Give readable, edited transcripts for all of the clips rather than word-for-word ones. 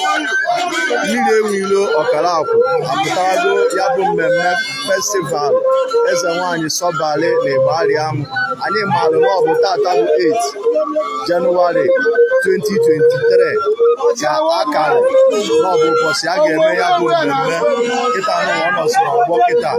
Mmiri Enweilo Ọkara Akwụ apụtarago ya bụ mmemme festival Eze Nwanyị Sọbalị na Igbariam. Anyị maara na ọ bụ tata bụ 8 Jenụwarị 2023 ka akara na ọ bụ ụbọchị a ga-eme ya bụ mmemme. Kịta nụ ọ nọzi n'ọgbọ kịta.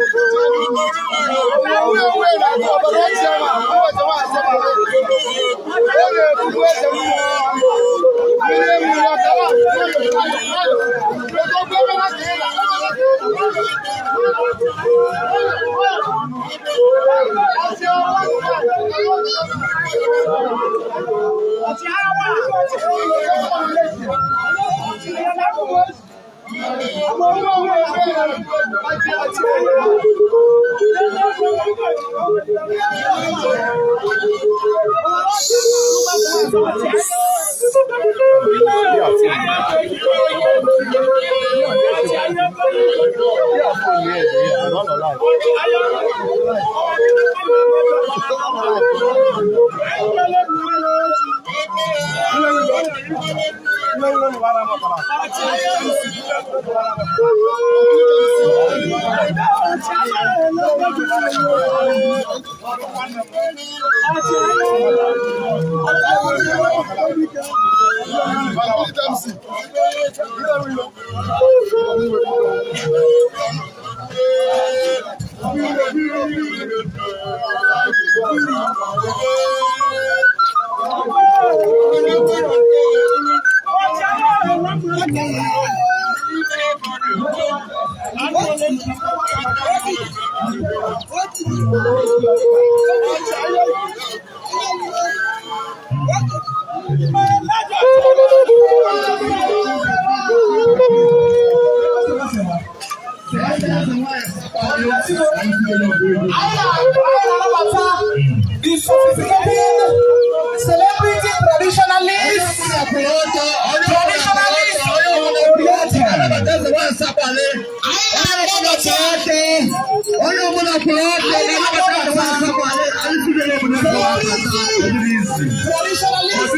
The sophisticated celebrity traditionalist, traditionalist oriented. Traditionalist,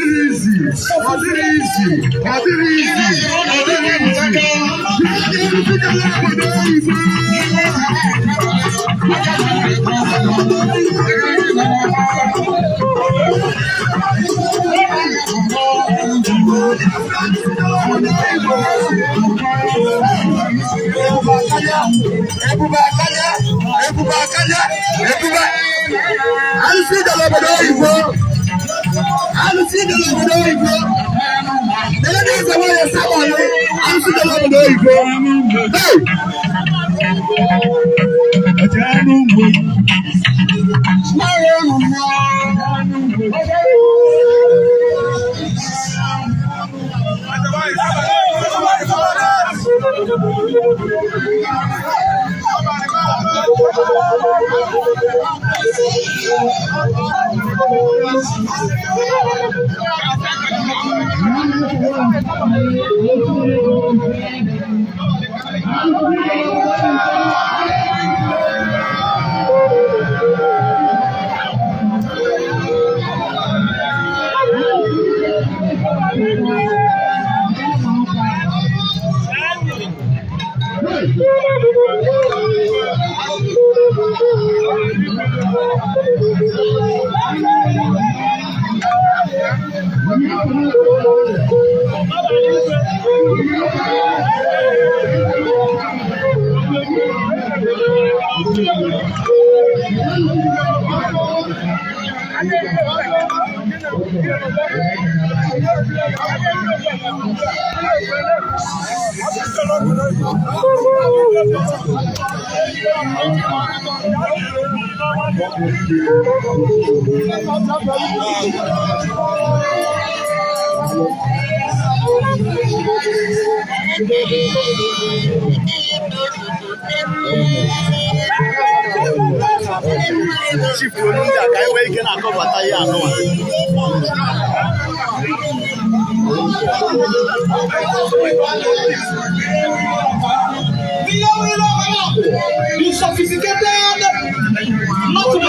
Chief olu ndị a ka anyị nwee ike na-akọbata ihe anụwa. The sophisticated, not to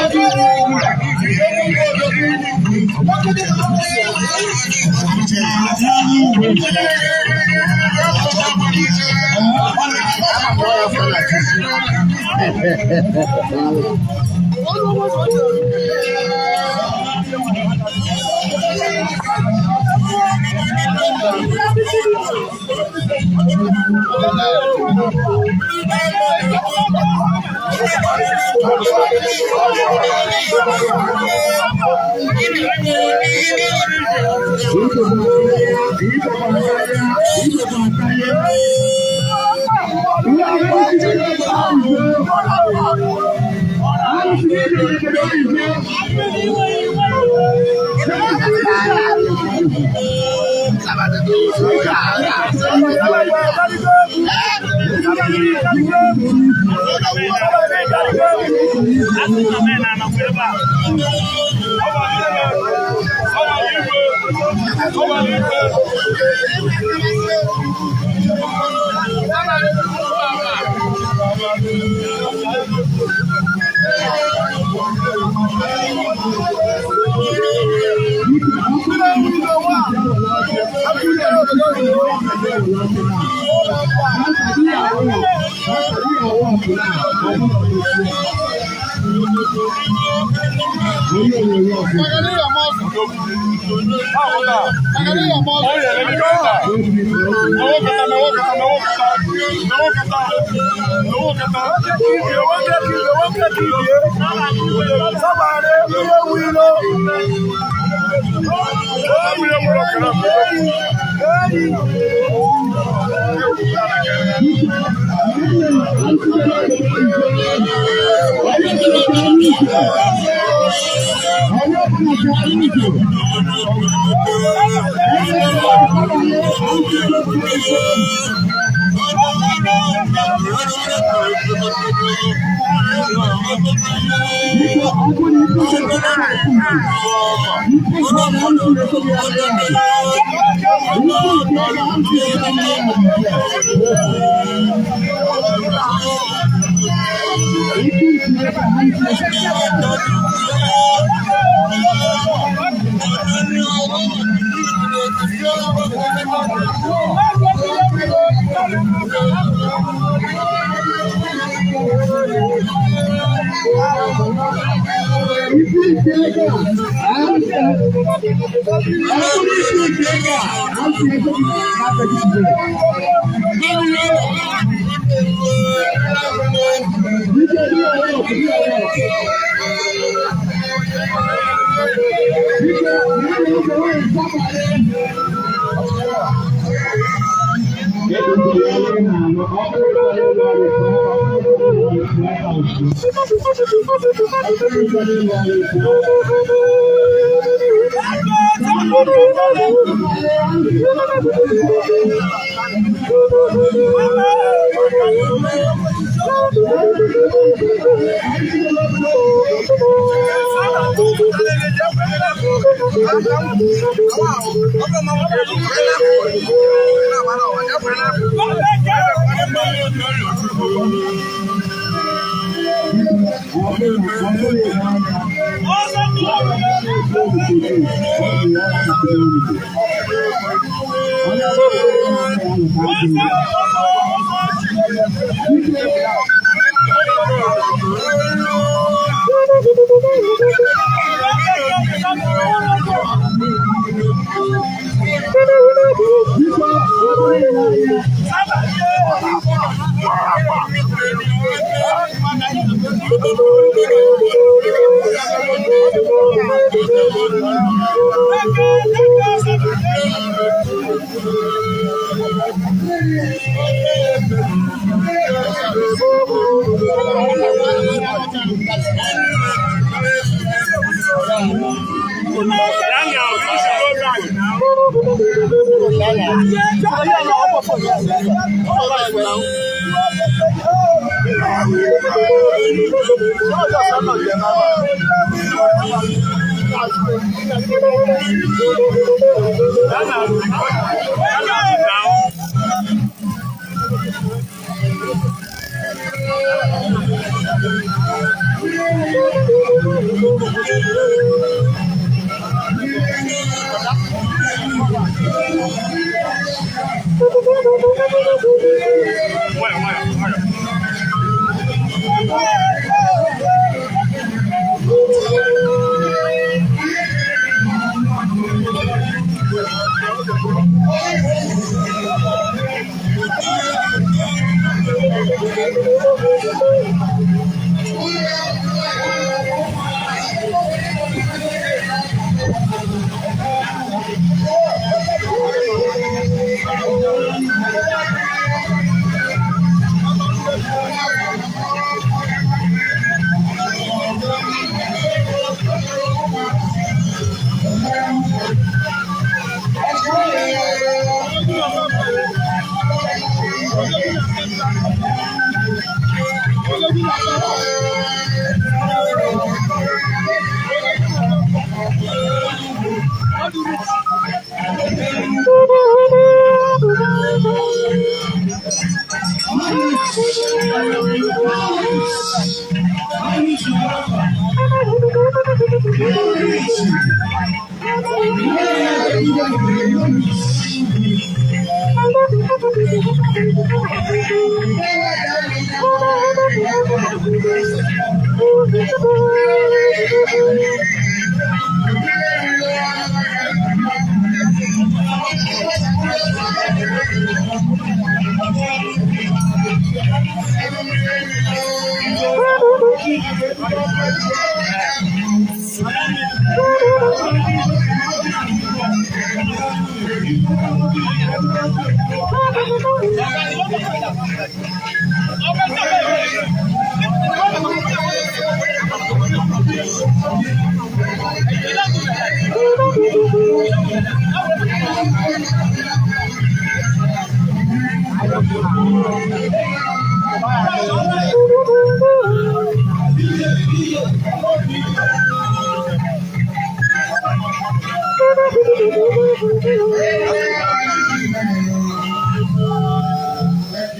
Thank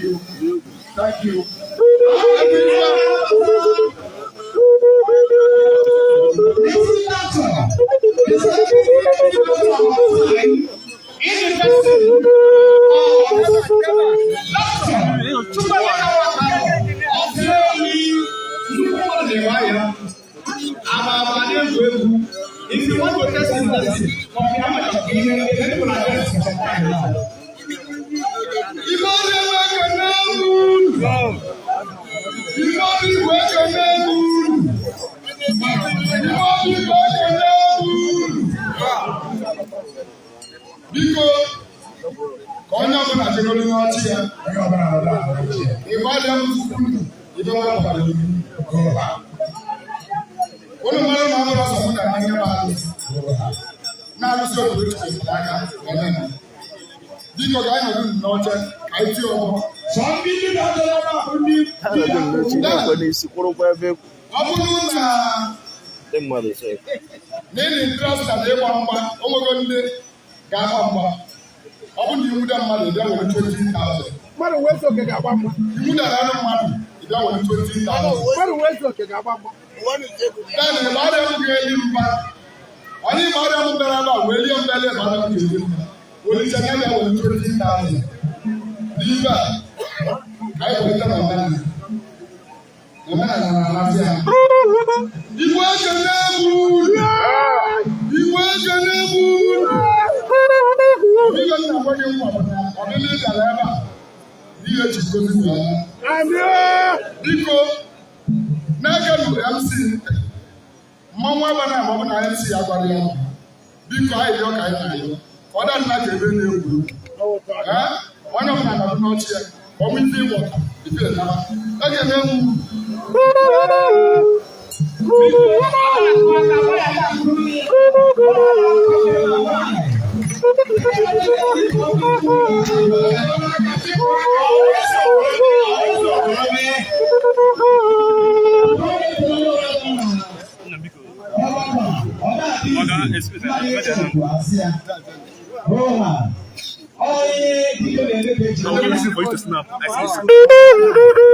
you. Thank you. If you want to test it, test it. Biko, ka onye ọbụla chegoro n'ọchị ya, ịgbalịa m ibe nwa kwadoro ụlọ mara na ọbụla sọ mụ na nwanne m alụ na-alụsị obodo Chineke aka eme m. Biko ka anyị nọdụ n'oche ka anyị tie ọgbọ. Ha nọdụ n'oche na-ekwe n'isi kwụrụkwa ebe Ọ bụrụ na ndị mmadụ sị n'ihi ntrasta na ịgba mgba, o nwego ndị ga-agba mgba. Ọ bụrụ na iwuda mmadụ ịbịa were 20,000. Mmadụ wee sị oke ga-agba mgba. Iwudara anụ mmadụ ịbịa were 20,000. Mmadụ wee sị oke ga-agba mgba. Then ịgbarịa m ga-eli mba. Onye ịgbarịa m bịara ebe a wee lie mba ele ịgbarịa m ga-eli mba. Olise ya bịa were 20,000. N'ibe a, ka anyị welite na omenala. Omenala na-amasị ya. Igwe ekele bụ uru. Igwe ekele bụ uru. Ihe m na-agwa gị nkwa bụ na ọdịnihu ị bịara ebe a, n'ihe eji gozi ya. Biko, n'aka bụ MC mmanwụ ebe na ma ọ bụ na MC agwara ya biko anyị rịọ ka anyị na-ayọ ka ọ daa nna ka ebe na-egwu ee onye ọbụla nọdụ n'ọchị ya ka ọ bụ ife ịgbọta ife naba ekele m Oga, excuse me. Roha. Onye dike na-eme ka eji I will give reason for you to snap. I see.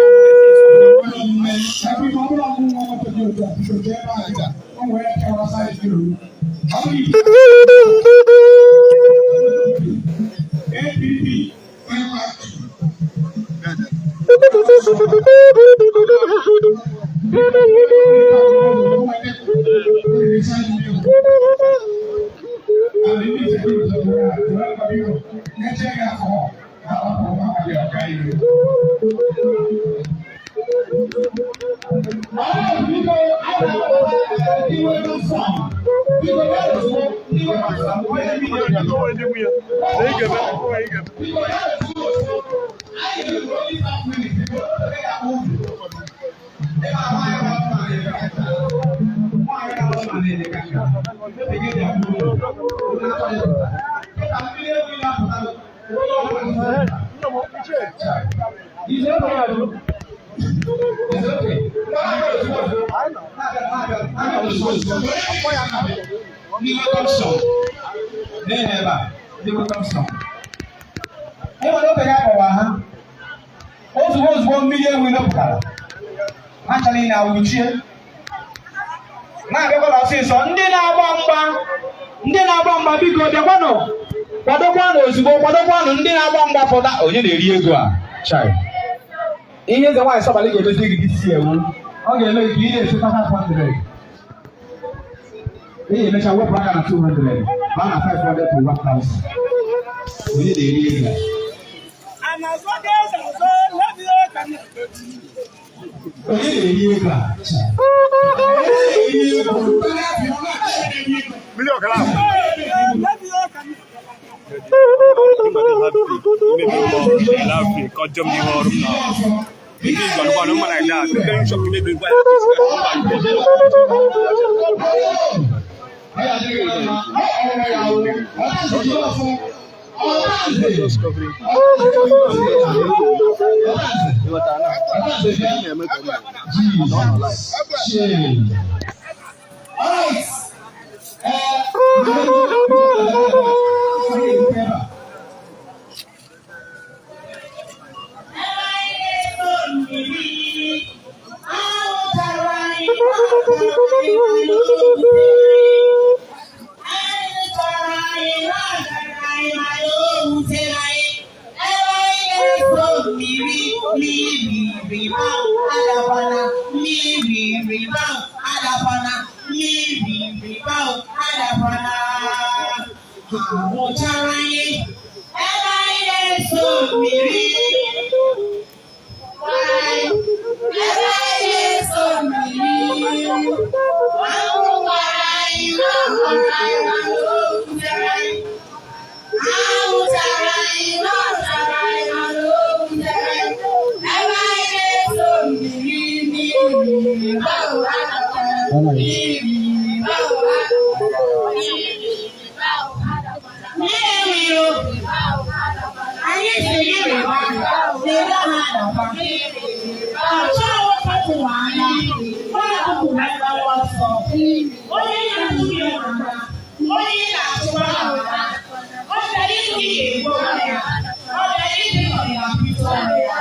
Enwere oge ya kpọwa ha ozugbo ozugbo mmiri enwe pụtara ha chọrọ ị na-awụchie na-abịakwa ọsịsọ. Ndị na-agba mgba, ndị na-agba mgba, biko bịakwanụ, kwadokwanụ ozugbo, kwadokwanụ. Ndị na-agba mgba pụta. Onye na-eri ego a? Chai, ihe eze nwaanyị Sọbalị ga-emezi gị isi ewu, ọ ga-eme gị ka ị na-echeta 500, ị ga-emecha wepụ aka na 200 baa na 500 to 1000. Onye na-eri ego a? Onye na-eri ego a? Chai. Onye na-eri ego? Mmiri ọkara ahụ. Na-eme ka ọ nọ live. All right. Ahụchara anyị ebe anyị na-eso mmiri, ebe anyị na-eso mmiri, anwụ gbara anyị, n'ọkọrọ anyị, mana o wutere anyị. Anwụ tara anyị, n'ọtara anyị, mana o wutere anyị. Ebe anyị na-eso mmiri, mmiri báwo adàkọ̀rọ̀, mmiri báwo adàkọ̀rọ̀, mmiri báwo adàkọ̀rọ̀. Mmiri enweghị obi, anyị si mmiri ha na-ere ha adakwa. Ọchọ wepụrụ anya, onye ọkụkụ na-agbawa ọsọ. Onye na-atụ gị mara, onye na-atụwa mara. Ọ bịara ịtụ gị ga-egbu onwe ya. Ọ bịara ịtụ gị ga-apịtụ onwe ya.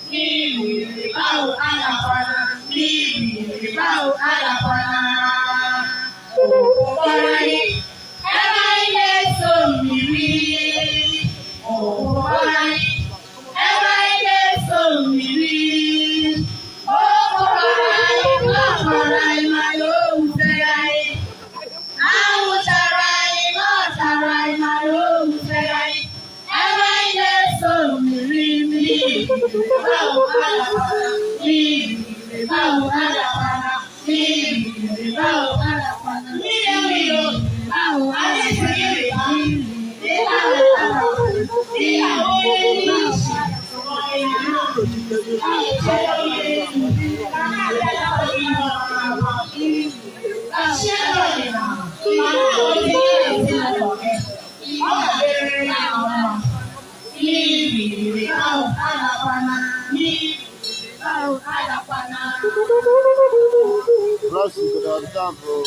Mmiri báwo adakwana, mmiri báwo adakwana. Ụkpọrọ anyị, ebe anyị na-eso mmiri. Ụkpọrọ anyị, ebe anyị na-eso mmiri. Okporo anyị, ọkpọrọ anyị, mana o wutere anyị. Anwụ chara anyị, ọ chara anyị, mana o wutere anyị. Ebe anyị na-eso mmiri, mmiri báwo adakwana, mmiri báwo adakwana, mmiri báwo adakwana. Mmiri enweghị obi, anyị si gị rịba, ịla ịla onye n'isi. Bros, you could have done, bro.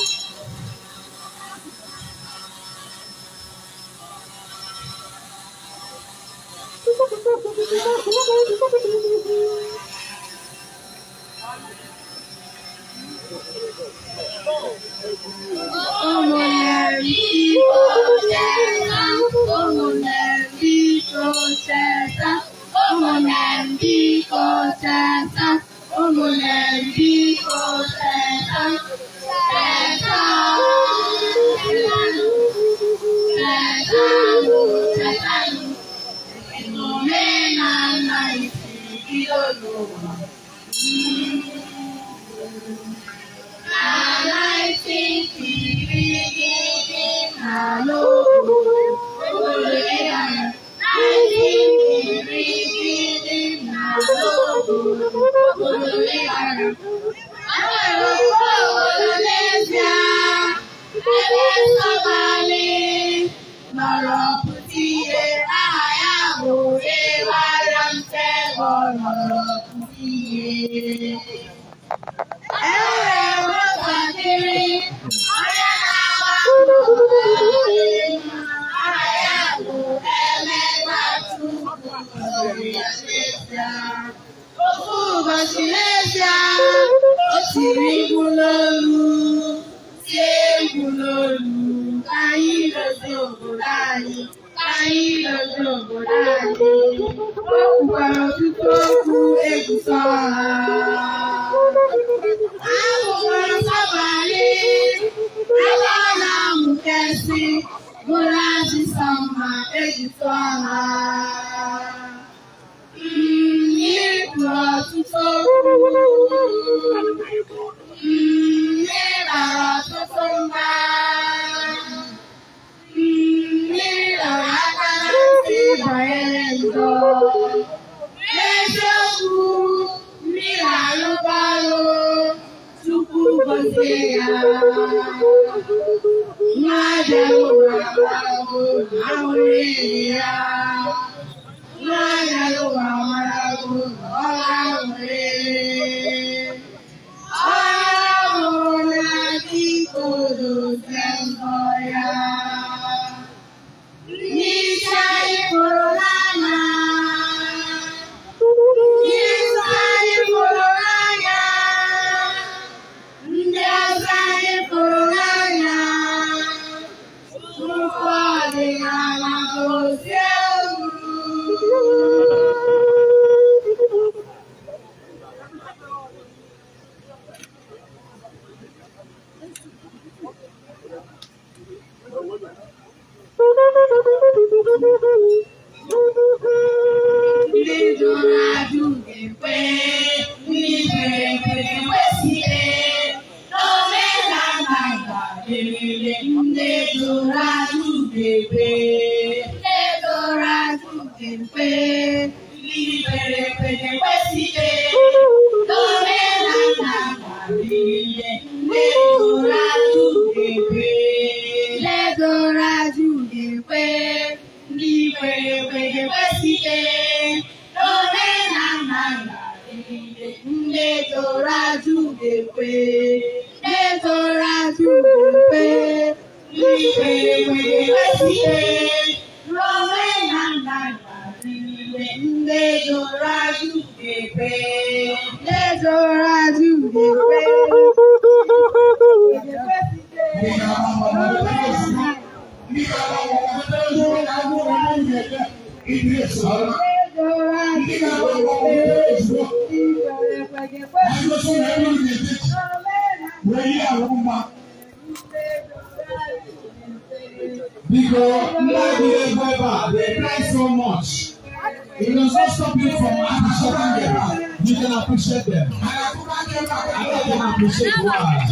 Ụmụnne m, biko cheta. Ụmụnne m, biko cheta. Ụmụnne m, biko cheta. Ụmụnne m, biko cheta. Cheta, chetanụ, chetanụ, omenala isi bido n'ụwa. Na 1960 na n'obodo obodo ịghara 1960 na n'obodo obodo ịghara enwere ofu obodo n'ezie ebe Sọbalị nọrọ pụta ihe. Aha ya bụ Ịgbara Mfegọ nọrọ pụta ihe. Enwere nwatakịrị onye na-agba mbọ. Aha ya bụ Emeka. Chukwu gọziri ya n'ezie. Ofu ụbọchị n'ezie, o tiri mkpu n'olu, tie egwu n'olu, "Ka anyị dozie obodo anyị, ka anyị dozie obodo anyị." O kwukwara ọtụtụ okwu egwu tọọ ha. Ahụkwara Sọbalị ebe ọ na-amụkesị bụrụ azịza mma eji tụọ ha. Mmiri kwuru ọtụtụ okwu. Mmiri bara ọtụtụ mba. Mmiri dọrọ aka na ntị banyere njọ. N'eziokwu, mmiri arụgo ọrụ. Chukwu gọzie ya. Nwa bịara ụwa marago na ahụrụ ya. Nwa bịara ụwa marago na ọ ga-ahụrịrị. Ọ hụrụ na biko dozie mbọ ya. Ndị isi anyị hụrụ n'anya. Ndị isi anyị hụrụ n'anya. Ndị ọzọ anyị hụrụ n'anya. Chukwu ọdịnala gozie unu. Ndị jụrụ ajụ ga-ekwe, ndị kwere ekwe ga-ekwesị n'omenala ga-adịrịrị. Ndị jụrụ ajụ ga-ekwe, ndị jụrụ ajụ ga-ekwe, ndị kwere ekwe ga-ekwesị n'omenala ga-adịrịrị. Ndị jụrụ ajụ ga-ekwe, ndị jụrụ ajụ ga-ekwe, ndị kwere ekwe ga-ekwesị n'omenala ga-adịrịrị. Ndị jụrụ ajụ ga-ekwe, ndị jụrụ ajụ ga-ekwe, ndị kwere ekwe ga-ekwesị n'omenala ga-adịrịrị. Ndị jụrụ ajụ ga-ekwe, ndị jụrụ ajụ ga-ekwe. Ndị ga-agba mbọ Ndị ga-agba mbọ ozugbo. Wee yi ahụ mma. Biko, ndị agụrụ egwu ebe a, they cry so much. It does not stop you from appreciating them. You can appreciate them. I can appreciate why.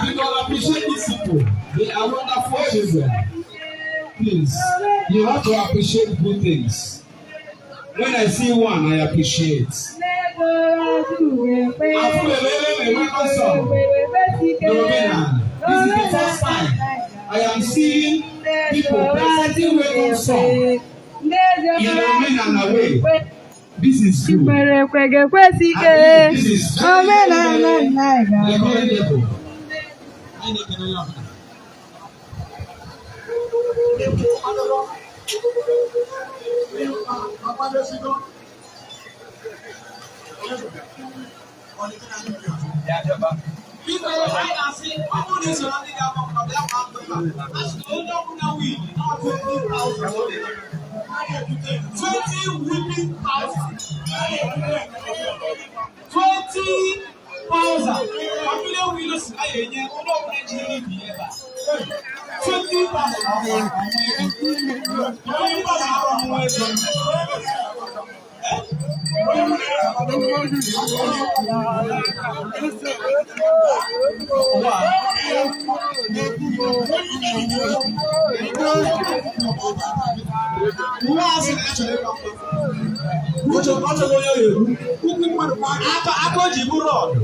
You can appreciate these people. They are wonderful children. Please, you have to appreciate good things. When I see one, I appreciate. Afúlẹ̀lẹ́lẹ́ welcome song. N'omenala. This is the first time I am seeing people presenting welcome song in omenala way. This is good. Kwere ekwe ga-ekwesị ike. I mean, this is very, Omenala very, nna very recommendable. Anyị na-ekele onye ọbụla. Biko, anyị na-asị, ọ bụrụ na i so na ndị ga-agba mgba, bịa gbaa mgba ebe a. A sị na onye ọbụla win, na 20,000. 20 weeping thousand. 20,000. Family win si a ga-enye onye ọbụla jiri ibi ebe a. 20,000 20,000 ọnwa ego. Aka o ji bụrụ ọdụ,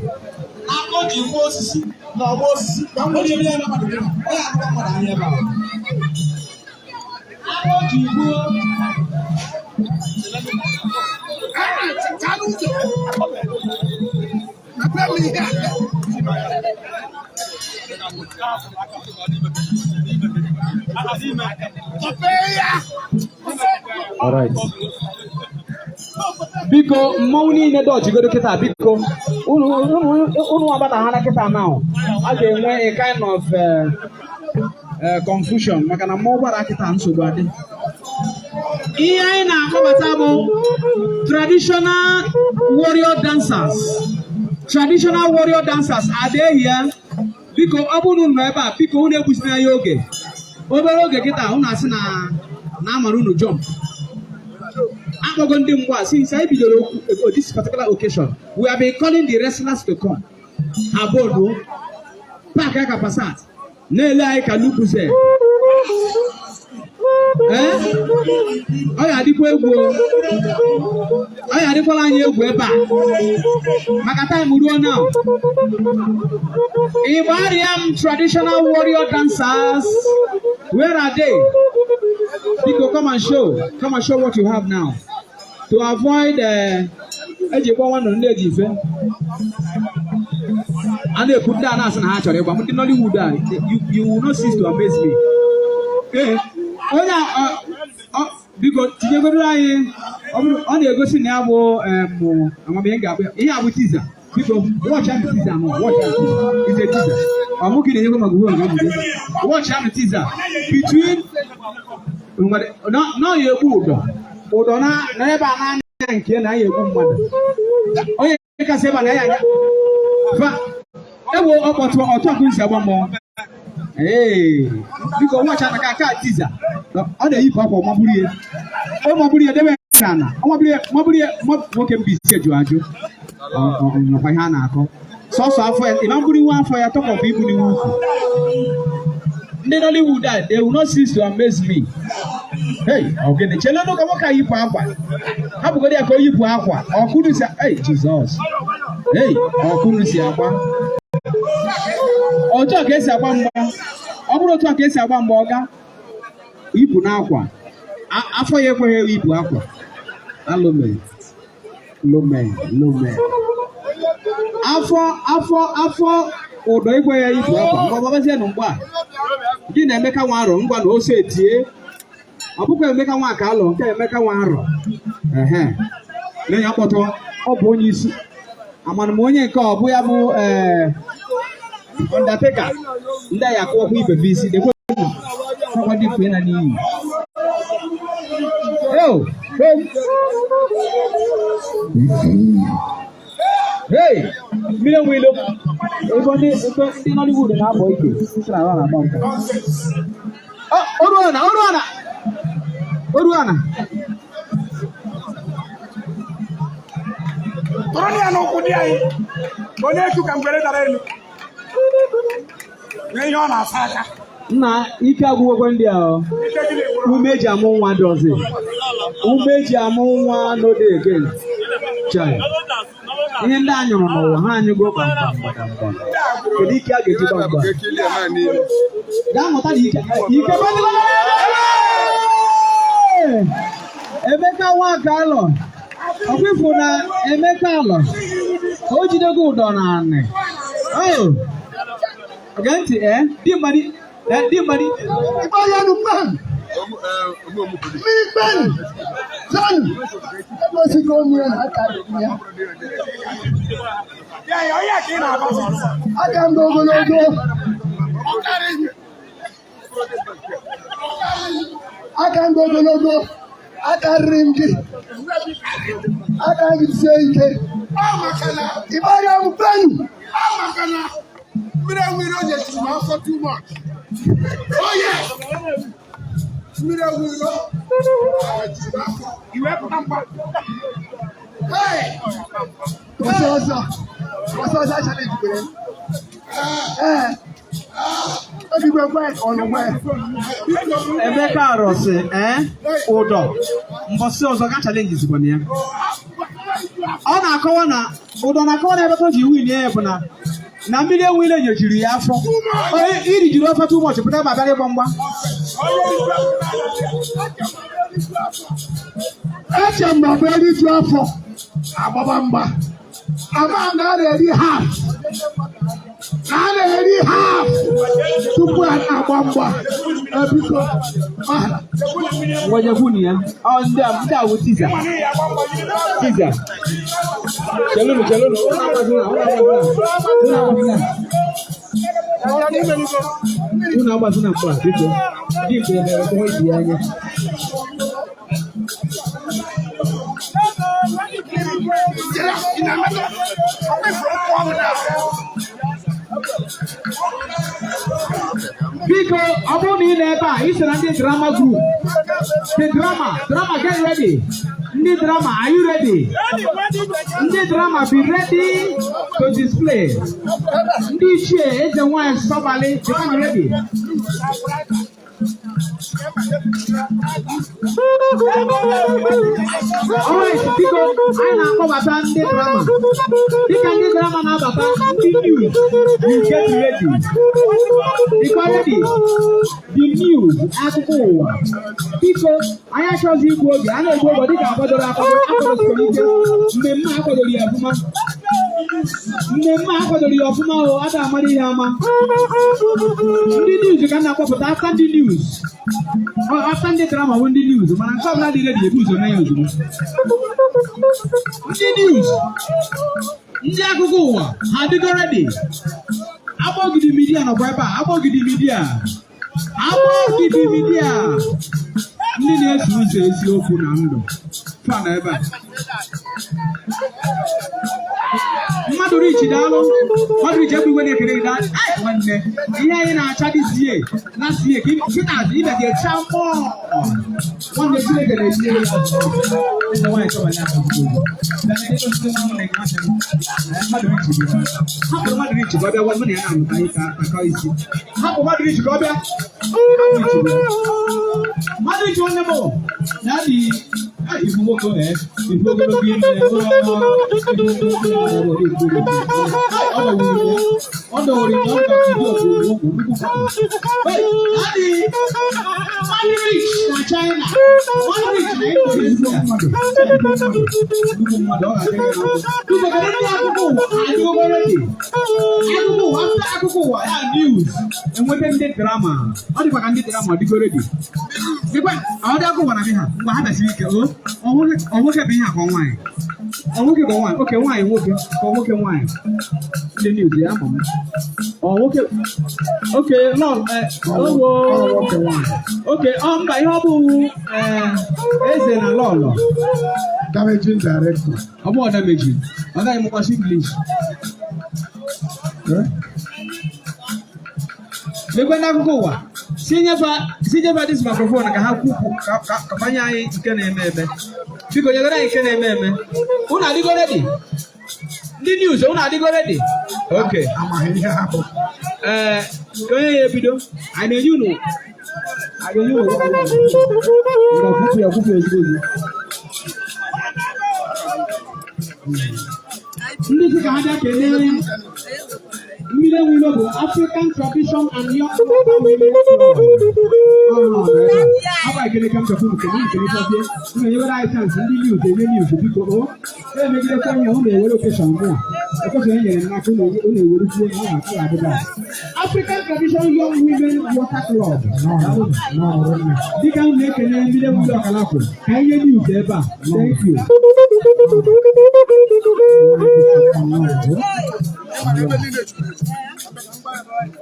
aka o ji gbuo osisi na ọgba osisi, o ji ebe mmadụ, onye akụkọ mmadụ anya ebe ahụ. Aka o ji gbuo. Alright. Biko, mmọnwụ niile dọjigodo kịta, biko. Unu agbata ha na kịta now. A ga-enwe a kind of confusion maka na mmọnwụ gbara kịta, nsogbu adị. Ihe anyị na-akpọbata bụ traditional warrior dancers. Traditional warrior dancers adịghị ya. Biko, ọ bụrụ unu nọ ebe a, biko, unu egbuzina ya oge. Obere oge kịta, unu asị na amara unu jump. Akpọgo ndị mgba. Since anyị bidoro okwu this particular occasion, we have been calling the wrestlers to come. Ha bọọlụ park aka Passat na-ele anyị ka Lucozade. Ee, ọ ya adịkwa egwu o. Ọ ya adịkwala anyị egwu ebe a maka time ruo now. Igbariam traditional warrior dancers, where are they? Biko, come and show, come and show what you have now. To avoid eji kpọọ nwanne ndị eji ife a na-ekwu, ndị a na-asị na ha chọrọ ịgba m, ndị Nollywood a, you will not cease to amaze me. Ee, onye a, biko, tinyegodoro anyị. Ọ na-egosi na ya bụ amamihe m ga-akpọ ya. Ihe a bụ teaser. Biko, watch am, teaser nọ, watch am. It's a teaser. Ọ mụ ka ị na-enyekwa maka uwe nke jide. Watch am, teaser between na ya egbu ụdọ ụdọ na ebe a na-anya nke na ya egbu mmadụ. Onye kasị ebe a na ya anya fa ewo ọkpọtụ ọtụ akụ nsi agba mmọnwụ. Ee, biko, watch am ka ka teaser. Ọ na-eyipụ akwa, ọmagburu ya, ọ magburu ya, debe ya n'ala, ọ magburu ya, magburu ya. Nwoke Mbaise jụ ajụ. Ọ nakwa ihe a na-akọ sọsọ afọ ya, ịma mburu iwu afọ ya tọkọpụ ibu n'iwu ukwu. Ndị Nollywood a, they will not cease to amaze me. Hey, ogene chelenu ka nwoke a yipụ akwa. Hapụgodo ya ka o yipụ akwa. Ọkụnụ si, hey, Jesus, hey, ọkụnụ si agba. Otu a ka esi agba mgba. Ọ bụrụ otu a ka esi agba mgba, ọ ga yipụ n'akwa. Afọ ya ekweghị yipụ akwa. Alome lome lome, afọ afọ afọ ụdọ ekweghị yipụ akwa. Mgbe ọbabazienụ mgbe a gị na Emeka nwa arọ ngwa na ose etie. Ọ bụkwa Emeka nwa ka alọ nke Emeka nwa arọ ehe na-enye ọkpọtọ. Ọ bụ onye isi amana m, onye nke ọ bụ ya bụ ee Undertaker. Ndị a ya akụwakwa ibe bụ isi dekwe akwa dị fue na n'iyi. Yo, hey. Hey, mmiri enwe ilo. Ebe ndị Nollywood na-abọ ike sị na ha na-agba mgba. Ọ, oru ana, oru ana, oru ana. Tụrụ ya n'ụkwụ dị anyị onye eku ka ngwere dara elu nye ihe ọ na-asa aka. Nna, ike agwụgwọ ndị a ọ. Ike gị na-egburu. Ume eji amụ nwa dị ọzọ. Ume eji amụ nwa no dey again. Chai. Ihe ndị a nyụrụ n'ụwa ha anyụgo kpamkpam kpamkpam. Kedu ike a ga-eji gba mgba? Gaa mụta na ike ike. Emeka Nwaka alọ ọkwifu na Emeka alọ o jidego ụdọ na anị. Oh! Gee ntị, ee, dimkpa di, ee, dimkpa di. Ịgba ya nụ mma. Mmiri kpenu zọnụ egosigo onwe ya na aka ya. Aka m dị ogologo. Aka m dị ogologo. Akarịrị m gị. Aka m gị sie ike. Ịgbarịa m kpenu. Mmiri enwere onye juru m afọ too much. Oh yes! Mmiri enwere juru m afọ. Iwepụta mkpa. Hey! Ọsọ ọsọ. Ọsọ ọsọ challenge kwere m. Ee. Ebigwe gwe ọnụ gwe. Emeka arọsị ee ụdọ mbọsị ọzọ ga challenge zikwana ya. Ọ na-akọwa na ụdọ na-akọwa na ebe o ji win ya bụ na mmiri enwe ile nyochiri ya afọ. Iri juru afọ too much pụta ebe abịara ịgba mgba. Eche m na ọ bụ eriju afọ agbaba mgba. Ama m na a na-eri half. Na a na-eri half tupu a na-agba mgba. Biko, gbaghara. Ngwajekwu ya. Ọ ndị a wụ tiza. Tiza. Chelụnụ chelụnụ. Unu agbazina, unu agbazina. Unu agbazina. Unu agbazina mgbe a biko. Ndị Igbo mere ka ha ji ya anya. Biko, ọ bụrụ na ị nọ ebe a, ị so na ndị drama group. The drama, get ready. Ndị drama, are you ready? Ndị drama, be ready to display. Ndị ichie eze nwanyị Sọbalị, dịkwanụ ready. Alright, biko, anyị na-akpọbata ndị drama. Dịka ndị drama na-abata, ndị news, you get ready. Dịkwa ready? The news, akụkọ ụwa. Biko, anyị achọghịzị igbu oge, a na-egbu oge dịka akwadoro akwado, akwadosikwara ike. Mmemme a akwadoro ya ọfụma. Mmemme a akwadoro ya ọfụma o, ada amara ihe ama. Ndị news ka m na-akpọpụta after ndị news. After ndị drama bụ ndị news, mana nke ọbụla dị ready ebu ụzọ mee ya ozugbo. Ndị news, ndị akụkọ ụwa, ha adịgo ready? Agbọgidi media nọkwa ebe a, Agbọgidi media. Agbọgidi media. Ndị na-eso ụzọ eziokwu na ndụ. Fa nọ ebe a. Mmadụ rich daalụ. Mmadụ rich egbe igwe na-ekele gị daalụ. Ai, nwanne, ihe anyị na-acha this year, last year, ka kịta ibe ga-echa mmụọ. Nwanne Chineke na-etinye ya. Eze nwaanyị Sọbalị ahụ bụ ugwu. Mmadụ rich bụ ya. Hapụ mmadụ rich ka ọ bịa gwa mụ na ya na-amụta ihe ka akọ isi. Hapụ mmadụ rich ka ọ bịa. Mmadụ rich nwanne m na adị ifu nwoke ifu ogologo ime ọ dọwere ya ọ ka ibu ọgụ ọgwụ nnukwu adị mmadụ rich na China, mmadụ rich na Indonesia, nnukwu mmadụ ọ ga-adị gị n'afọ. Biko, kedu ndị akụkọ ụwa adịgo ready? Akụkọ ụwa, after akụkọ ụwa ya news, enweta ndị drama. Ọ dịkwa ka ndị drama ọdịgo ready. Dịkwa ọ dị akụkọ ụwa na be ha mgbe ha dasiri ike o ọ nwoke bụ ihe a ka ọ nwaanyị ọ nwoke ka ọ nwaanyị oke nwaanyị nwoke ka ọ nwoke nwaanyị ndị news ya ama m ọ nwoke oke lọ owo Nwoke nwaanyị. Oke ọ mba ihe ọ bụ eze na lọlọ. Damaging director. Ọ bụ ọdameji ọ gaghị mụkwasị English. Eh? Lekwe ndị akụkọ ụwa si nyefa this microphone ka ha kwupụ ka fanye anyị nke na-eme eme. Biko nyegara anyị nke na-eme eme. Unu adịgo ready? Ndị news, unu adịgo ready? Okay. Amaghị ihe ha bụ. Ee, onye ya ebido, anyị na-enye unu anyị ga-enye unu ngwa kwupụ ya kwupụ ezigbo ozugbo. Ndị sị ka ha bịa kelee mmiri. Mmiri Enwe Ilo bụ African Tradition and Young Women Club. Agba ekele ka m chọpụ nke na nke nchezie unu enyewere anyị chance, ndị news enye news, biko. O emegidekwa ihe unu ewere occasion mụ a, occasion e nyere m n'aka unu, unu ewerukwuo na ọ ga-adịba. African Tradition Young Women Water Club, dịka m na-ekele Mmiri Enwe Ilo Ọkalakwụ, ka anyị nye news ebe a. Thank you. Ebe niile juru eju.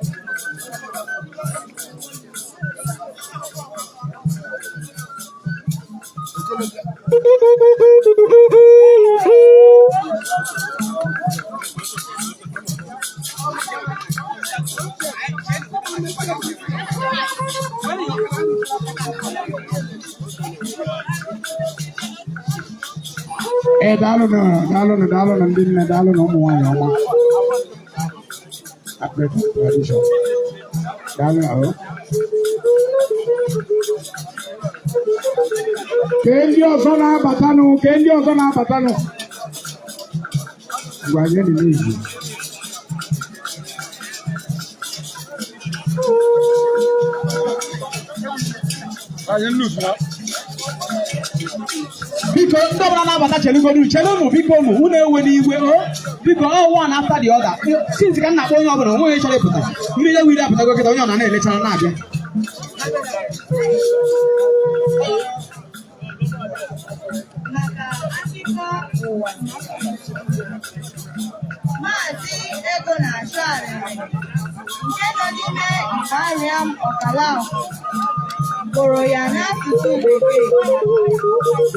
Ee, daalụnụ, daalụnụ, daalụnụ, ndị nne, daalụnụ, ụmụ nwaanyị ọma African Tradition, daalụ ahụ. Kee ndị ọzọ na-abatanụ, kee ndị ọzọ na-abatanụ. Ngwa, nye dị n'izu. Anyị nnukwu na Biko, ndị ọbụla na-abata, chelugodu, chelụnụ, biko. Unu unu ewe n'igwe o, biko. Ọ one after the other. Since ka m na-akpọ onye ọbụla, onwe onye chọrọ ịpụta. Mmiri ewu iri apụtago kịta, onye ọ na na-elechara na-abịa. Maka akụkọ ụwa, Maazị Ego na-achụ arịrị nke nọ n'ime Igbariam Ọkalaokwu gụrụ ya n'asụsụ Bekee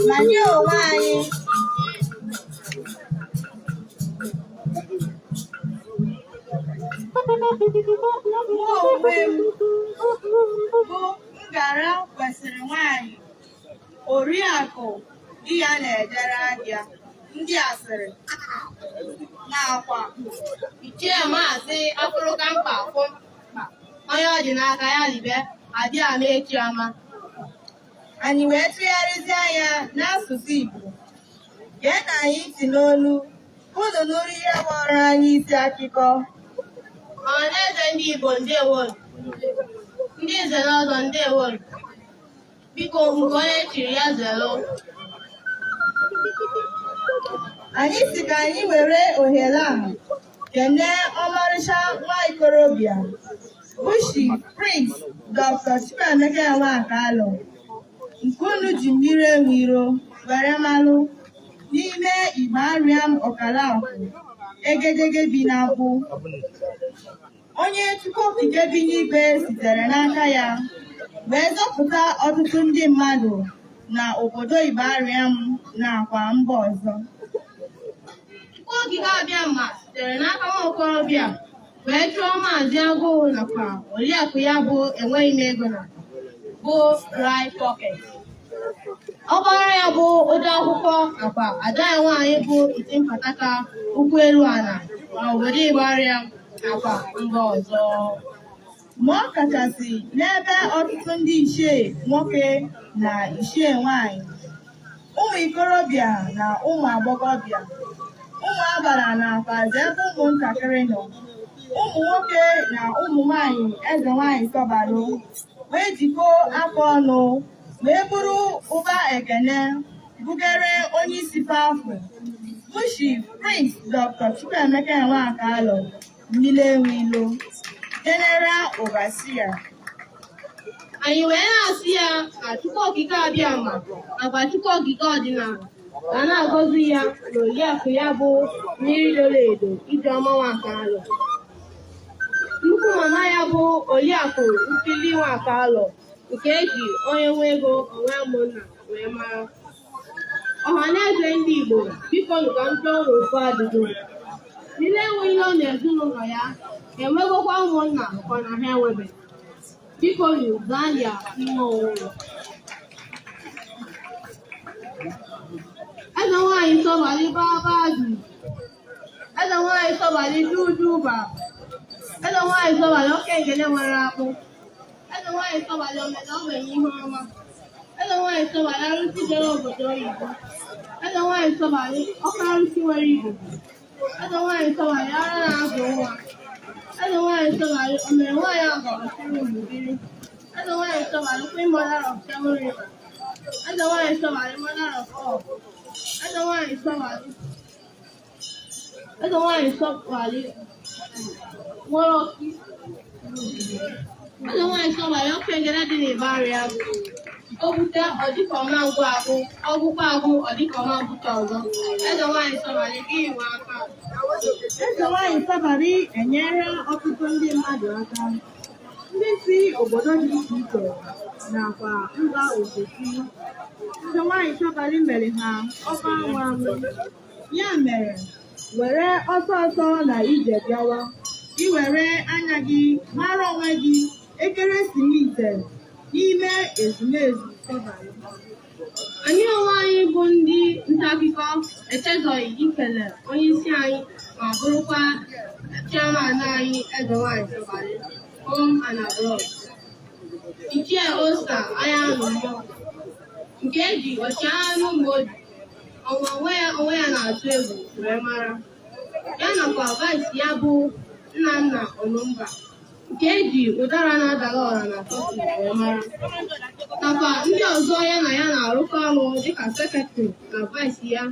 ma nye onwe anyị. Mụ onwe m bụ Ngara Kwesịrị Nwanyị, oriakụ di ya na-ejere ahịa, ndị asịrị nakwa Ichie Maazị Afụrụka Mkpa Kwụ Mkpa, onye ọ dị n'aka ya libe adị ama echi ama. Anyị wee tụgharịzie anya n'asụsụ Igbo. Gee na anyị ntị n'olu, unu nụrụ ihe ghọrọ anyị isi akụkọ. Ọhaneze ndị Igbo, ndewonu. Ndị nze na ọzọ, ndewonu. Biko, nke onye chiri ya zelu. Anyị si ka anyị were ohere a kelee ọmarịcha nwa ikorobịa bụ Chief Prince Dr. Chukwuemeka Enweakalụ, nke unu ji Mmiri Enwe Iro were malụ n'ime Igbariam Ọkalaokwu, egedege bi na mkpụ, onye Chukwu Okike bi n'igwe sitere n'aka ya wee zọpụta ọtụtụ ndị mmadụ na obodo Igbariam nakwa mba ọzọ. Chukwu Okike Abịama sitere n'aka nwa okorobịa wee chụọ Maazị Agụụ nakwa oriakụ ya bụ Enweghị M Ego na bụ Dry Pocket. Ọkpara ya bụ ode akwụkwọ nakwa ada ya nwaanyị bụ iti mpataka ụkwụ elu ala na obodo Igbariam nakwa mba ọzọ. Ma ọ kachasị n'ebe ọtụtụ ndị ichie nwoke na ichie nwanyị, ụmụ ikorobịa na ụmụ agbọghọbịa, ụmụ agbara nakwazi ebe ụmụntakịrị nọ, ụmụ nwoke na ụmụ nwanyị eze nwanyị Sọbalụ wee jikọọ aka ọnụ wee buru ụba ekene bugere onye isi pafụ bụ Chief Prince Dr. Chukwuemeka Enweakalụ, Mmiri Enwe Ilo, General Overseer. Anyị wee na-asị ya na Chukwu Okike Abịama nakwa Chukwu Okike ọdịnala ga na-agọzi ya na oriakụ ya bụ Mmiri Doro Edo Ijeọma Nwakalụ, nnukwu mama ya bụ Oriakụ Mpili Nwakalụ, nke eji onye nwe ego onwe ụmụnna wee mara. Ọhaneze ndị Igbo, biko nụ, ka m jụọ unu ofu ajụjụ. Mmiri Enwe Ilo na ezinụlọ ya enwegokwa ụmụnna kwa na ha enwebeghị? Biko nụ, zaa ya ime onwe unu. Eze nwanyị Sọbalị Babadu, eze nwanyị Sọbalị Duduba, eze nwanyị Sọbalị oke ngene nwere akpụ, eze nwanyị Sọbalị omena ogbenye ihe ọma, eze nwanyị Sọbalị arụsị jere obodo oyibo, eze nwanyị Sọbalị ọkụ arụsị nwere igugu, eze nwanyị Sọbalị ara na-azụ nwa. Eze nwaanyị Sọbalị o mere nwaanyị ọgọ ọchịrị Ububiri. Eze nwaanyị Sọbalị, Queen Mother of Seven Rivers. Eze nwaanyị Sọbalị, Mother of all. Eze nwaanyị Sọbalị. Eze nwaanyị Sọbalị nwere ọkụ. Eze nwaanyị Sọbalị ọkụ egede dị n'Ịbarịa. O bute ọ dịka ọma ngwụ agwụ, ọ gwụkwa agwụ ọ dịka ọma bute ọzọ. Eze nwaanyị Sọbalị gị nwe aka. Eze nwanyị Sọbalị enyere ọtụtụ ndị mmadụ aka, ndị si obodo dị iche iche nakwa mba ofesi. Eze nwanyị Sọbalị mere ha ọba anwụ anwụ. Ya mere, were ọsọ ọsọ na ije bịawa, i were anya gị mara onwe gị ekeresimesi n'ime ezumezu Sọbalị. Anyị onwe anyị bụ ndị nta akụkọ echezọghị ikele onyeisi anyị ma bụrụkwa chairman anyị Eze nwanyị Sọbalị home and abroad. Ichie Oscar Anyanwụ nke eji ọchịagha n'Ụmụoji ọnwa onwe ya na-atụ egwu wee mara. Ya nakwa vice ya bụ Nnanna Ọnụmba nke eji ụdara na-adala ọra na Turkey wee mara. Nakwa ndị ọzọ ya na ya na-arụkọ ọrụ dịka secretary na vice ya,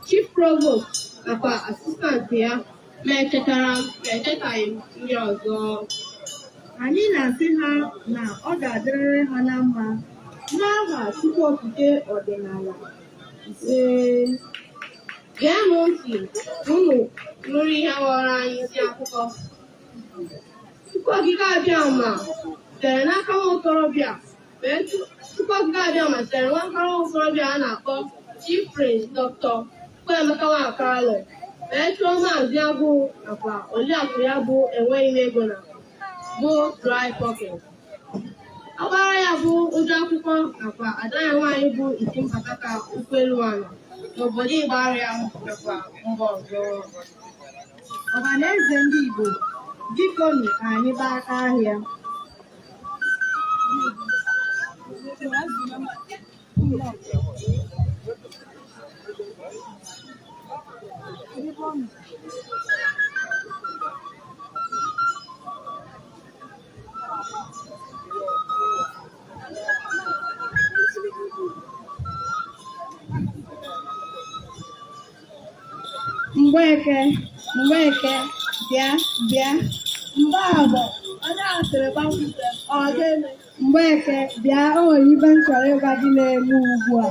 chief provost nakwa assistant ya, ma echetara m ma echetaghị m ndị ọzọ. Anyị na-asị ha na ọ ga-adịrịrị ha na mma n'aha Chukwu Okike ọdịnala. Isee. Gee m ntị ka unu nụrụ ihe ghọrọ anyị isi akụkọ. Chukwu Okike Abịama sitere n'aka nwa okorobịa wee Chukwu Okike Abịama sitere n'aka nwa okorobịa a na-akpọ Chief Prince Dr. Chukwuemeka Nwakalụ wee chụọ Maazị Agụụ nakwa Oriakụ ya bụ Enweghị m ego na bụ Dry Pocket. Ọkpara ya bụ ụjọ akwụkwọ nakwa ada ya nwaanyị bụ isi mpataka ụkwụelu ala n'obodo Ịgbarịa nakwa mba ọzọ. Ọhaneze ndị Igbo, bikonu ka anyị gbaa aka ahịa. Mgbeke, Mgbeke, bịa, bịa. Mgbaafọ, onye asịrị gbakwute, ọ gịnị? Mgbeke, bịa, o nwere ibe m chọrọ ịgwa gị na-eme ugbu a.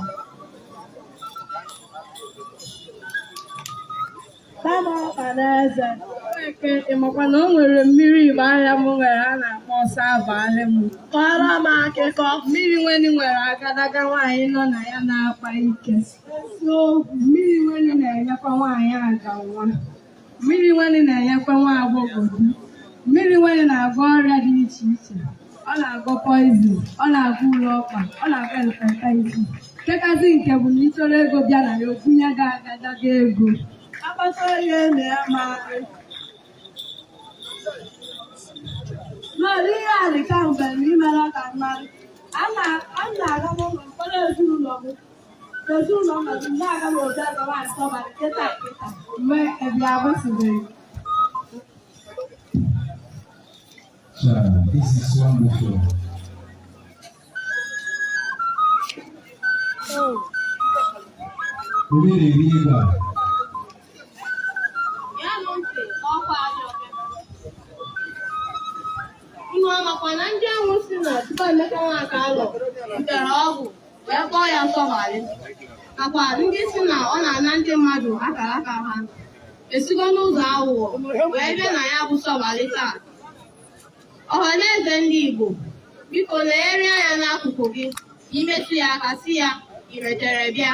Tama ọkpa n'eze. Mgbeke, ị makwa na o nwere mmiri igbe ahịa m nwere a na-akpọ ọsọ abalị m. Kọrọ m akụkọ. Mmiri nweni nwere agadaga nwaanyị nọ na ya na-akpa ike. Eziokwu, mmiri nweni na-enyekwa nwaanyị aga nwa. Mmiri nweni na-enyekwa nwa agbọghọ di. Mmiri nweni na-agwọ ọrịa dị iche iche. Ọ na-agwọ poizin, ọ na-agwọ ụlọ ọkpa, ọ na-agwọ elephantitis. Nkekasị nke bụ na ị chọrọ ego bịa na ya obunye gị agadaga ego. Akpata oyi eme ya ma n'ọrụ ihe a dị kamgbe na imere ka mmadụ. A na-aga n'ụlọ ụfọdụ ezinụlọ m ezinụlọ m nọdụ na-aga n'obi eze nwaanyị Sọbalị kịta kịta. Mgbe ebe agbasibeghị. Child, this is wonderful. Onye na-eri ego a? Gee m ntị n'ọkwa ajọ ọbịa. Unu amakwa na ndị ahụ si na Chukwuemeka Nwakalụ butere ọgwụ wee kpọọ ya Sọbalị nakwa ndị si na ọ na-ana ndị mmadụ akara aka ha esigo n'ụzọ aghụghọ wee bịa na ya bụ Sọbalị taa. Ọhaneze ndị Igbo, biko legharịa anya n'akụkụ gị, imetụ ya aka sị ya i metere bịa.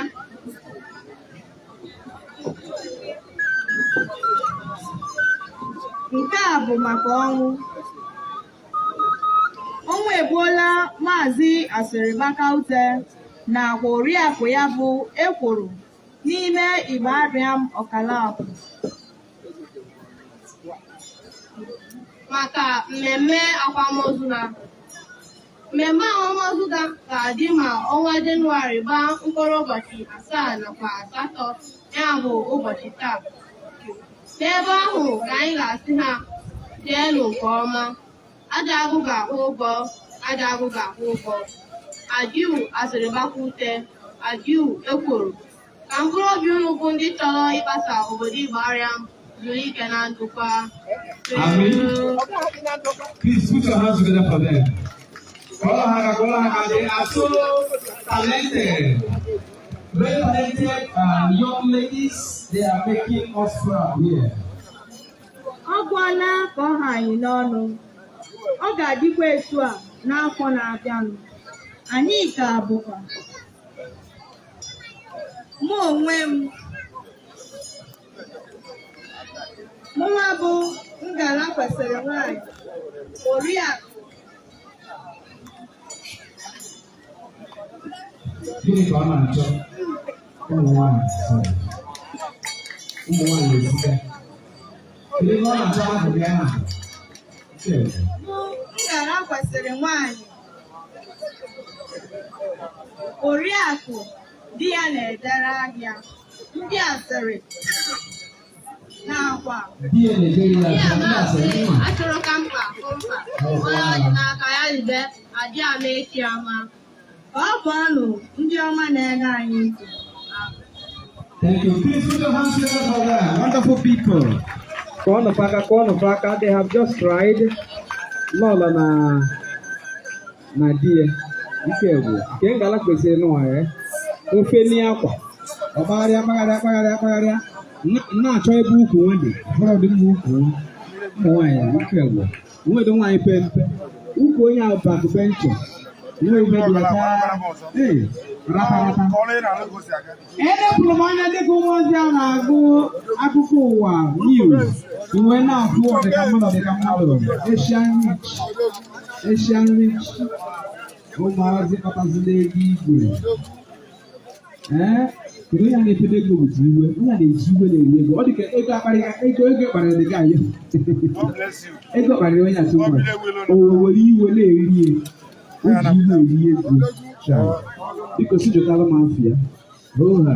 Nke a bụ maka ọnwụ. Ọnwụ egbuola Maazị Asịrịbaka Ute nakwa oriakụ ya bụ Ekworo n'ime Ịgbarịam Ọkalaọkụ. Maka mmemme akwamozu ha. Mmemme akwamozu ha ga-adị ma ọnwa Jenụwarị gbaa mkpụrụ ụbọchị 7 nakwa 8, ya bụ ụbọchị taa. N'ebe ahụ ka anyị ga-asị ha Jeenụ nke ọma. Aja agụ ga-akwụ ụgwọ, aja agụ ga-akwụ ụgwọ. Adiu asịrị gbakwute, adiu ekworo. Ka mkpụrụ obi unu bụ ndị chọrọ ịkpasa obodo Igbariam zuru ike na ndokwa. Amen. Please put your hands together for them. Kụọrọ ha aka, kụọrọ ha aka. They are so talented. Very talented young ladies. They are making us proud here. Ọ gwụọla ka ọ ha anyị n'ọnụ. Ọ ga-adịkwa etu a n'afọ na-abịanụ. Anyị ka bụkwa. Mụ onwe m, mụnwa bụ Ngala Kwesịrị Nwanyị, Oriakụ Gịnị ka ọ na-achọ? Ụmụ nwanyị, sorry. Ụmụ nwanyị esika. Kedu ebe ọ na-achọ akụkụ ya na? Mụ Ngala Kwesịrị Nwanyị, Oriakụ di ya na-ejere ahịa, ndị asịrị nakwa Di ya na-ejere ya Ndị ahịa, a ndị na-asị asịrị mma. achọrọ ka mkpa hụ mkpa, onye ọ dị n'aka ya ribe, adị ama echi ama. Ka ọ bụọnụ ndị ọma na-ege anyị ntị. Thank you. Please put your hands together for them. Wonderful people. Kụọnụ fa aka, kụọnụ fa aka. They have just tried. Lọlọ na di ya. Ike bụ nke Ngala Kwesịrị nụwa ya. Ofe ni akwa. Ọ kpagharịa, kpagharịa, kpagharịa, kpagharịa. Na-achọ ebe ukwu nwa dị. Fọrọ dị mma ukwu nwa. Ụmụ nwaanyị ike bụ. Nwedo nwaanyị pe mpe. Ukwu onye ahụ back bencher. Nwe ife dị ya taa. Ee, rapa rapa. Edepụrụ m anya dịka ụmụazị a na-agụ akụkọ ụwa news wee na-afụ ọdịka mmadụ, ọdịka mmadụ, Asian rich, Asian rich, ụmụazị kpatazila ego igwe. Ee, kedu onye a na-efede ego bụzi iwe, onye a na-eji iwe na-eri ego. Ọ dị ka ego akparị, ego ego kparịrị dị gị, ego kparịrị onye atụ mmadụ, o were iwe na-eri ya, o ji iwe eri ego. Chai. Biko si jụtara m afọ ya. Oha.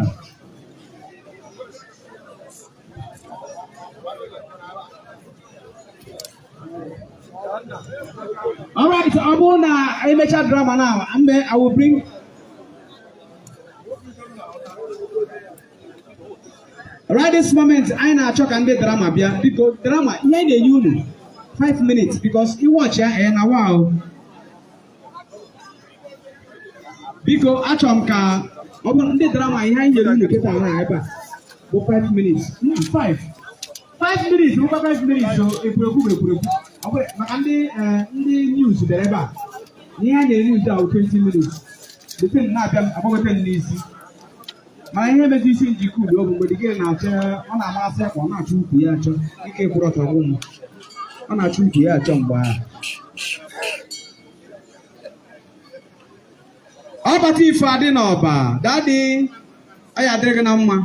All right, ọ bụrụ na emecha drama now, mgbe I will bring. Right this moment, anyị na-achọ ka ndị drama bịa. Biko, drama, ihe anyị na-enye unu 5 minutes because ị watch ya na wow. Biko, achọrọ m ka ọ bụrụ ndị drama, ihe anyị nyere unu kịta na ebe a bụ 5 minutes. 5. 5 minutes, bụkwa 5 minutes o ekwurekwu bụ ekwurekwu. Ọ bụrụ maka ndị ndị news bịara ebe a. Ihe a nyere news ahụ 20 minutes. The thing na-abịa m agbagote m n'isi. Mana ihe mezi isi njikọ udo bụ mgbe dike na-achọ, ọ na-amasị ya ka ọ na-achọ ukwu ya achọ, ike kwụrụ ọtọ gwụ m. Ọ na-achọ ukwu ya achọ mgbe ahụ. Ọbata ife adị n'ọba, daddy, ọ ya adịrị gị na mma.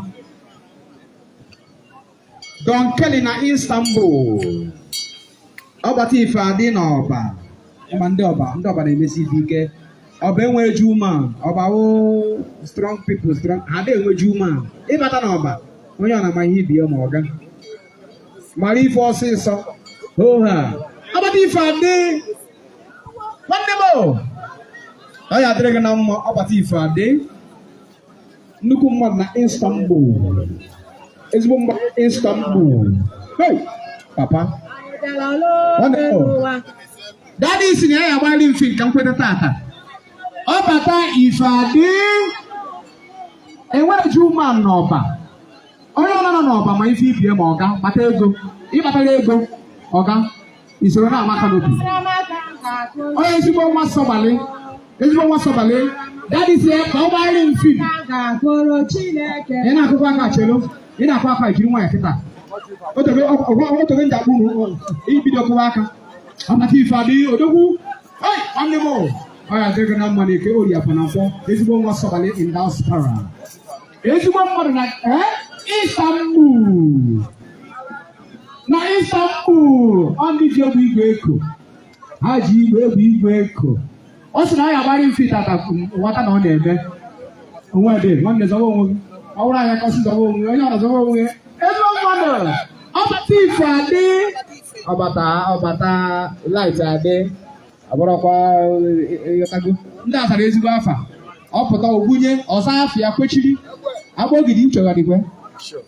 Don Kelly na Istanbul. Ọbata ife adị n'ọba. Ịma ndị ọba, ndị ọba na-emesi ife ike. Ọba enwe Juman, ọba wụ strong people, strong. Ha dị enwe Juman. Ịbata n'ọba, onye ọ na-ama ihe ibi ya ma ọga. Mara ife ọsịsọ. Oha. Ọbata ife adị. Nwanne m o. Ọ ya adịrị gị na mma, Ọbata ife adị. Nnukwu mmadụ na Istanbul. Ezigbo mmadụ Istanbul. Hey, papa. Nwanne m o. Daddy si na ya agbali mfi nka nkweta tata. Ọbata ife adị. Enwere Juman n'ọba. Onye ọ nọ n'ọba ma ife ibie ma ọga kpata ego. Ịkpatara ego ọga isoro na-ama canopy. Onye ezigbo nwa Sọbalị. Ezigbo nwa Sọbalị. Daddy si ya ka ọ gbara mfi. Ga-akụrụ Chineke. Ị na-akụkọ aka chelo. Ị na-akụ aka ejiri nwayọ kịta. Otogo njakpu unu ibido kụwa aka. Ọbata ife adị odogwu. Hey, nwanne m o. Ọ ya adịrị gị na mma n'eke ori afọ na nkwọ. Ezigbo nwa Sọbalị in diaspora. Ezigbo mmadụ na Istanbul. Na Istanbul, ọ ndị ji egbe igwe eko. Ha ji igwe egbe igwe eko. Ọ sị na ya agbara mfi tata nwata na ọ na-eme. Onwe dị, nwanne zọwa onwe gị. Ọ bụrụ anya ka ọ sị zọwa onwe gị, onye ọ na-azọwa onwe ya. Ezigbo mmadụ, ọbata ife adị. Ọbata ọbata light adị ọbụrụkwa ịghọtago ndị asara ezigbo afa ọ pụta ogbunye ọsa afịa kwechiri agbọgidi nchọgharịkwe.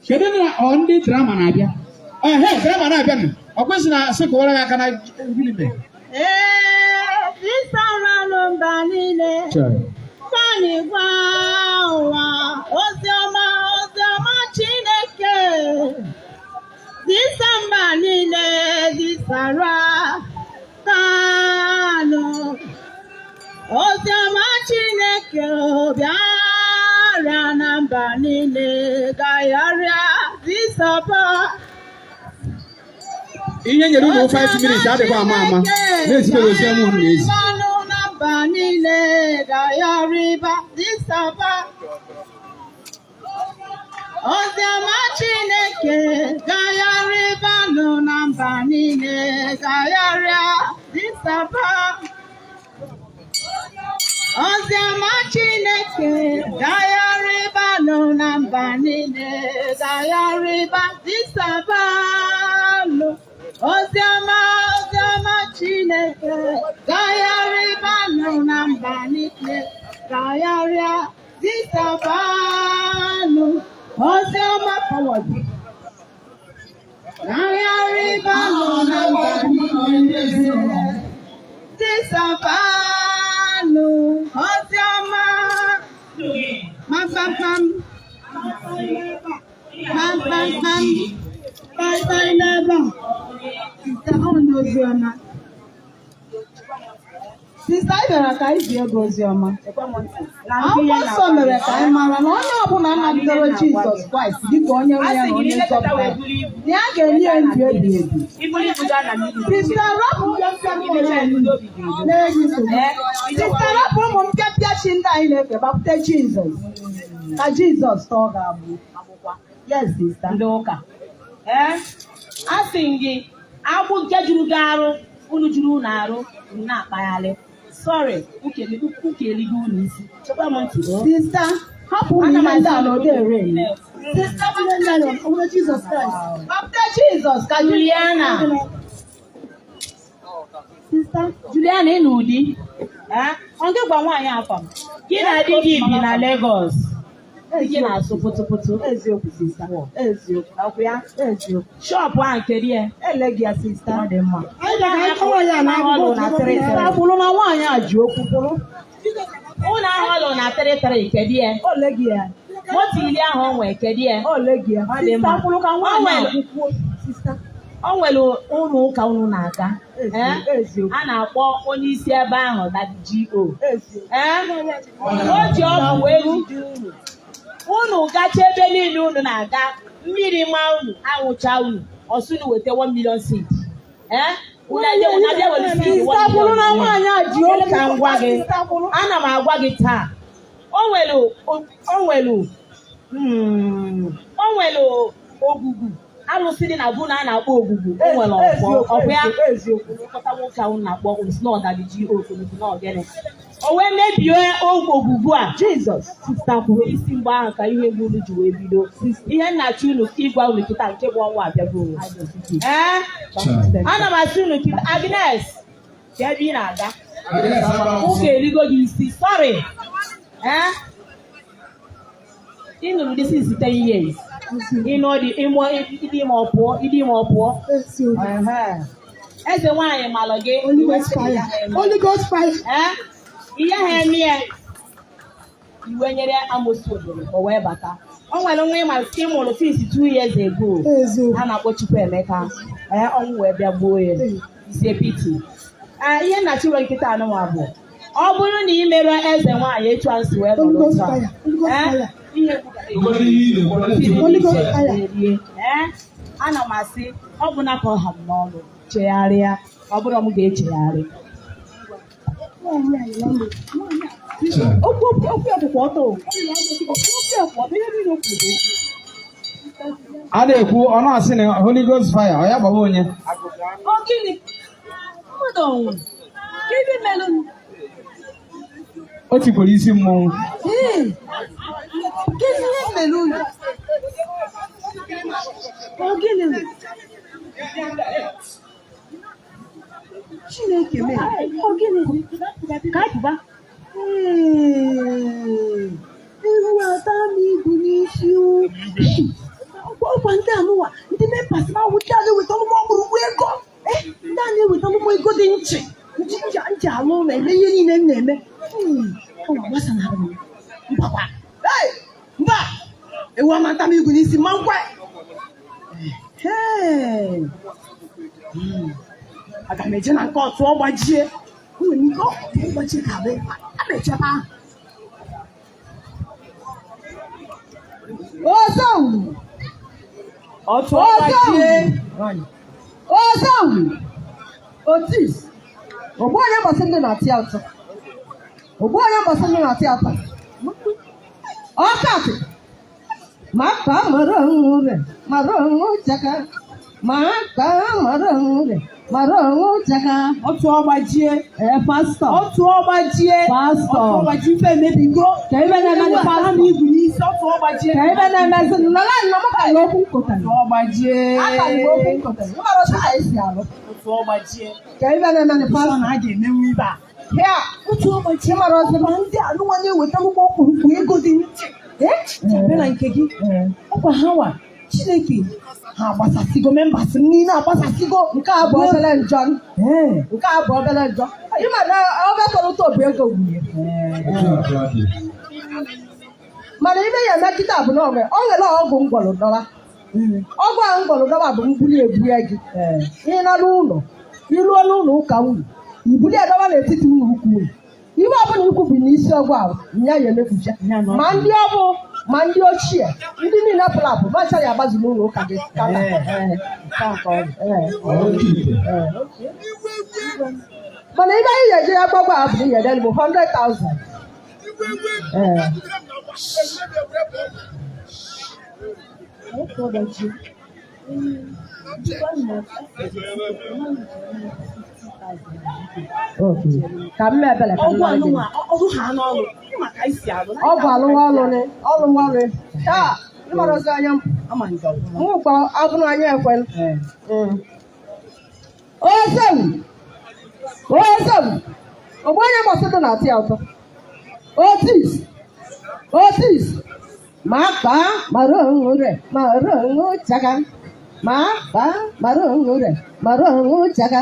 Kedu na ọ ndị drama na-abịa? Ehe, drama na-abịa nụ. Ọ kwesị na sị kụwara ya aka na gịnị mere? Ee, zisaranụ mba niile. Ka anyị gwa ụwa oziọma, oziọma Chineke. Zisa mba niile, zisara kanụ oziọma Chineke bịara na mba niile gagharịa zisaba. Ihe nyere unu 5 minutes adịkwa ama ama na-ezite ozi ọma unu na-ezi. Mmanụ na mba niile gagharịba zisaba oziọma Chineke, gagharịbanụ na mba niile gagharịa zisaba oziọma Chineke, gagharịbanụ na mba niile gagharịba zisabanụ oziọma, oziọma Chineke, gagharịbanụ na mba niile gagharịa zisabanụ oziọma forward, gagharịbanụ na mba niile zisabanụ oziọma. Pam pam pam pam pam pam kpaịkpaị n'ebe a. Sista, ọ ndị oziọma. Sista, anyị bịara ka anyị zie gị oziọma. Akwụkwọ nsọ mere ka anyị mara na onye ọbụla nagidere Jizọs Kraịst dịka onye nwe ya na onye nzọpụta ya, na ya ga-enye ya ndụ ebi ebi. Sista, rapụ na-enye nsogbu. Sista, rapụ ụmụ mpịapịa chi ndị anyị na-efe, gbakwute Jizọs ka Jizọs tọọ gị agbụ. Yes, sista. Ndị ụka, ee, a sị m gị, agbụ nke juru gị arụ, unu juru unu arụ, unu na-akpagharị. Sorry, uke eligo unu isi. Chekwa m ntị o. Sista, hapụ ụmụ Ana m ihe ndị a asị na unu odere. Sista, onye Jizọs Kraịst, gbakwute Jizọs ka Juliana. Sista. Juliana, ị na ụdị ee, ọ gị gwa nwaanyị afa m gị na di gị bi na Lagos, di gị na-asụ pụtụpụtụ. Eziokwu, sista, eziokwu. Ọkwa ya? Eziokwu. Shop ahụ kedu ya? Eleghị ya, sista. Ọ dị mma. Anyị bịara ka anyị kọwa ya na Ụlọ akwụkwọ na three Sista, three. kwụrụ na nwaanyị a ji okwu kwụrụ. Ụlọ ahụ ọ lụrụ na 33, kedu ya? Oleghị ya. Moto iri ahụ o nwee, kedu ya? Oleghị ya. Ọ dị Sista, mma. kwụrụ ka nwaanyị a kwukwuo. Sista. O nwere ụlọ ụka unu na-aga, eh? Eziokwu. A na-akpọ onye isi ebe ahụ Daddy G.O. Eziokwu. Eh? O ji ọgwụ wee jide unu. Unu gacha ebe niile unu na-aga, mmiri ma unu, anwụcha unu, ọsụ unu weta 1 million seed. Eh? Unu eje unu abịa were seed 1 Sista, kwụrụ na million. nwaanyị a ji okwu. Ka m gwa gị, Sista, kwụrụ. Ana m agwa gị taa, o nwere ogwugwu alụsị dị na bụ na a na-akpọ ogwugwu, o nwere ọfọ. Eziokwu. Ọkwa ya? Eziokwu. Kpọta nwoke ahụ na-akpọ Daddy G.O. na ogene o wee mebie ogwugwu a. Jizọs. Sista, kwuru isi mgbe ahụ ka ihe mgbu unu ji wee bido. Ihe nnachi unu ịgwa unu kịta nke bụ ọnwa abịago. Ee, ana m asị unu kịta, Agnes, ka ebe ị na-aga, ụka erigo gị isi. Sorry, ee, ị nụrụ this is 10 years ịnụ dị ịmụ ịdị ime ọ pụọ, ịdị ime ọ pụọ. Eziokwu. Ehe. Eze nwaanyị malụ gị. Holy Ghost fire. Holy Ghost fire. Ee, ihe ha eme ya iwe nyere amosu obodo o wee bata. O nwere nwa ịma ị mụrụ since 2 years ago. Eziokwu. A na-akpọ Chukwuemeka. Ee, ọnwụ wee bịa gbuo ya isi piti. Ee, ihe nna chiwe nkịta anụnwa bụ ọ bụrụ na ị mere eze nwaanyị etu a si wee Holy nọrọ Ghost taa. fire. Holy Ghost Ee, fire. ihe Holy Ghost fire. Ee, ana m asị ọ bụ na ka ọ ha m n'ọnụ chegharịa, ọ bụrụ m ga-echegharị. Okwu okwu ya kwụkwa ọtọ o. Okwu ya kwụ ọtọ, ihe niile o kwuru bụ okwu. A na-ekwu ọ na-asị na Holy Ghost fire ọ ya gbawa onye. Ọ gịnị? Mmadụ ọ nwụrụ? Ka ibe melụ? O tikwara isi mmọnwụ. Ee, gịnị ihe mere unu? Ọ gịnị? Chineke mee. Ọ gịnị? Ka anyị pụba. Ee, ewu ata m igu n'isi o. Ọkwa ndị anụwa ndị members na awụ ndị a na-eweta ọmụmụ ọkpụrụkpụ ego. Ee, ndị a na-eweta ọmụmụ ego dị nche nji nji nji alụ ụlọ eme ihe niile m na-eme. Ọ gbasanara m mbakwa. Ee, mba, ewu amata m igu n'isi ma nkwe. Ee, aga m eje na nke otu ọ gbajie. Nwere ike ọ gbajie ka abụ a na-echebe ahụ. Ozongu! Otu ọ gbajie. Ozongu! Otis! Ogbu onye mbọsị ndị na-atị ya ụtọ. Ogbu onye mbọsị ndị na-atị ya ụtọ. Ọkatị! Ma kpa mara onwe mara onwe chaka. Ma kpa mara onwe mara onwe chaka. Otu ọ gbajie. Ee, pastọ. Otu ọ gbajie. Pastọ. Otu ọ gbajie ife emebigo. Ka ebe na-eme Ewu ata pastọ. m igu n'isi. Otu ọ gbajie. Ka ebe na-emezi nlala nna m ka na okwu nkụtara. Otu ọ gbajie. Aka mgbe okwu nkụtara. Ịmara otu ka esi alụ. Otu ọ gbajie. Ka ebe na-eme Sọ pastọ. na a ga-emenwu ibe a. Hịa! Otu ọ gbajie. Ịmara otu Ma ndị anụnwa na-eweta ụgbọ ọkpụrụkpụ ego dị nche. Ee, na nke gị. Ọkwa ha nwa Chineke ha agbasasịgo members m niile agbasasịgo. Nke a bụ obere njọ. Ee. Nke a bụ obere njọ. Ịma na obe tọrọ ụtọ bụ ego gwunye. Mana ibe ya eme kịta bụ na ọ nwere ọgwụ ngwọrọ dọwa. Ọgwụ ahụ ngwọrọ dọwa bụ mbuli ebue gị. Ị nara ụlọ, iruo n'ụlọ ụka unu, ibuli edọwa n'etiti ụlọ ụka unu. Ihe ọbụla ikwu bụ n'isi ọgwụ ahụ, nya ya emekpucha. Ma ndị ọbụ ma ndị ochie, ndị niile pụrụ apụ, macha ya agbazu n'ụlọ ụka gị kata. Mana ibe anyị ga-eje ya gbagwa ahụ bụ ihe bụ 100,000. Ee. Otu ọ gbajie. Okay. Ka m mee ebele ka m Ọgwụ mara gị. anụnwa ọrụ ha n'ọrụ maka isi arụ. Ọgwụ alụwa ọlụ ni, ọlụwa ọlụ. Taa, ịmara ozi anya m. Ama nke ọgwụ. Mụ kwa abụrụ anya ekwe. Ozewu! Ozewu! Ogbu onye mbọsị dị na-atị ya ụtọ. Otis! Otis! Ma kpa mara onwere mara onwe chaka. Ma kpa mara onwere mara onwe chaka.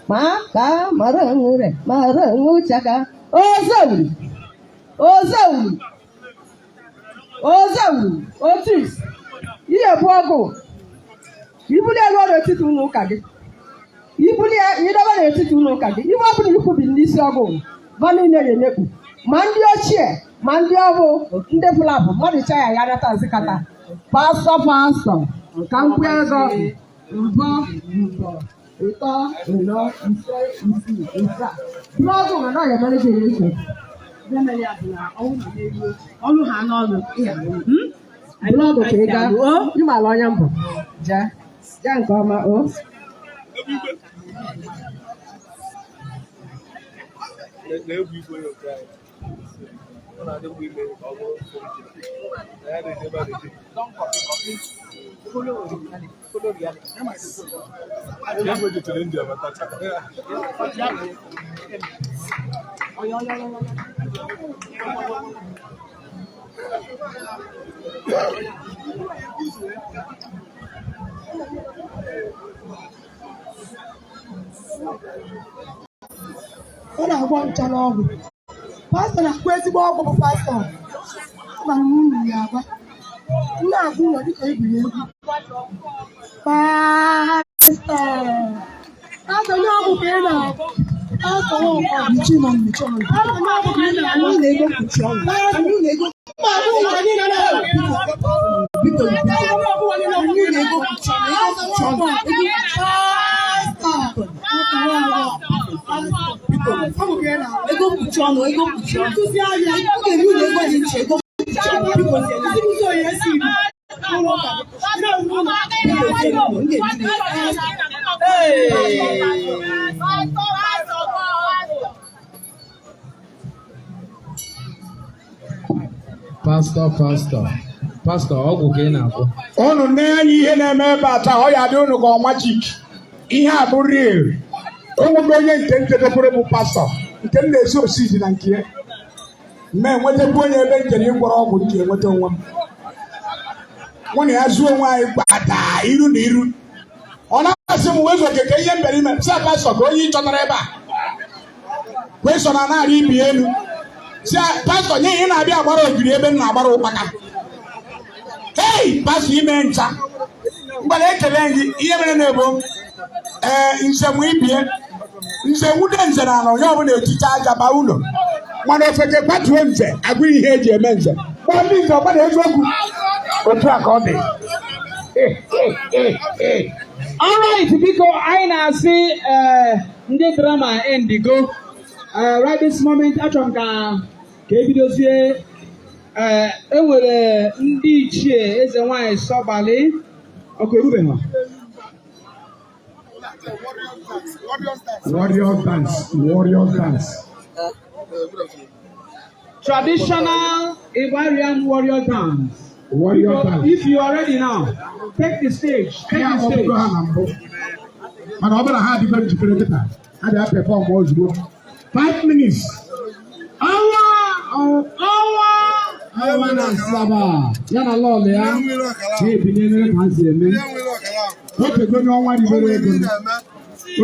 Ma kpa mara onwere mara onwe chaka. Ozewu! Ozewu! Ozewu! Otis! Ihe bụ ọgụ. Ibuli elu n'etiti ụlọ ụka gị. Ibuli ịdọba n'etiti ụlọ ụka gị. Ibe ọbụla ikwubi n'isi ọgụ ba niile ga-emekpu. Ma ndị ochie ma ndị ọbụ ndị pụrụ apụ mmadụ cha ya ya nata nzikata. Pastọ pastọ ka m kwụ ego mbọ mbọ ịtọ ịnọ ise isii ịsaa. Bụrụ ọgụ na ọ ga-emere gị ihe. Ọrụ ha n'ọrụ. Bụrụ ọgụ ka ị gaa. Ịmala onye mbụ. Jee. Jee nke ọma o. Ọ na-agwọ ncha n'ọgwụ. Pastọ na-agwọ ezigbo ọgwụ bụ pastọ. Agwara m unu ya agwa. M na-agwa ụlọ dịka egwuregwu. Pastọ! Pastọ nye ọgwụ ka ị na-agwọ. Pastọ nwa mechie ọnụ mechie ọnụ. Pastọ nye ọgwụ ka ị na-agwọ. Anyị na-ego mkpuchi ọnụ. Anyị na-ego biko anyị na-ego mkpuchi ọnụ. Ego mkpuchi ọnụ. Ego mkpuchi ọnụ. Ego mkpuchi ọnụ. Ọ ga-eri unu ego dị iche. Ego mkpuchi ọnụ. Biko Pastọ pastọ pastọ ọgwụ ka ị na-agwọ. Unu nee anya ihe na-eme ebe a taa, ọ ya dị unu ka ọ majik. Ihe a bụ real. O nwego onye nke nkedokwere bụ pastọ nke m na-esi osisi na nke ya. Mme enwetakwu onye ebe njere ịgwọrọ ọgwụ m ji enweta onwe m. Mụ na ya zuo onwe anyị gbada iru na iru. Ọ na-asị m wezu okeke ihe m bịara ime sị pastọ ka onye ị chọtara ebe a. Kwesọ na na-arị ibi elu. Sị pastọ nye ihe na-abịa agbara ogiri ebe m na-agbara ụkpaka. Hei, pastọ ime ncha. Mgbada ekele gị ihe mere na-ebo ee nze m ibie nze nwude nze na ala onye ọbụla echicha aja baa ụlọ mana ofeke kwatuo nze agụ ihe eji eme nze gba ndị nze ọgbada eziokwu otu a ka ọ dị. Alright, biko anyị na-asị ndị drama endigo. Right this moment, achọrọ m ka ebidozie. Enwere ndị ichie eze nwanyị Sọbalị ọkụ erubeghị. Warrior dance, warrior dance. Traditional Igbariam warrior dance. Warrior Biko, dance. if you are ready now, take the stage. Take Ya the stage. ọgụgụ ha na mbụ mana ọ bụrụ na ha adịgo njikere kịta ha bịa perform ozugbo 5 minutes. Ọnwa ọnwa ọnwa na Asaba ya na lọọlụ ya na-ebinye ka ha si eme. Otego n'ọnwa ribere ego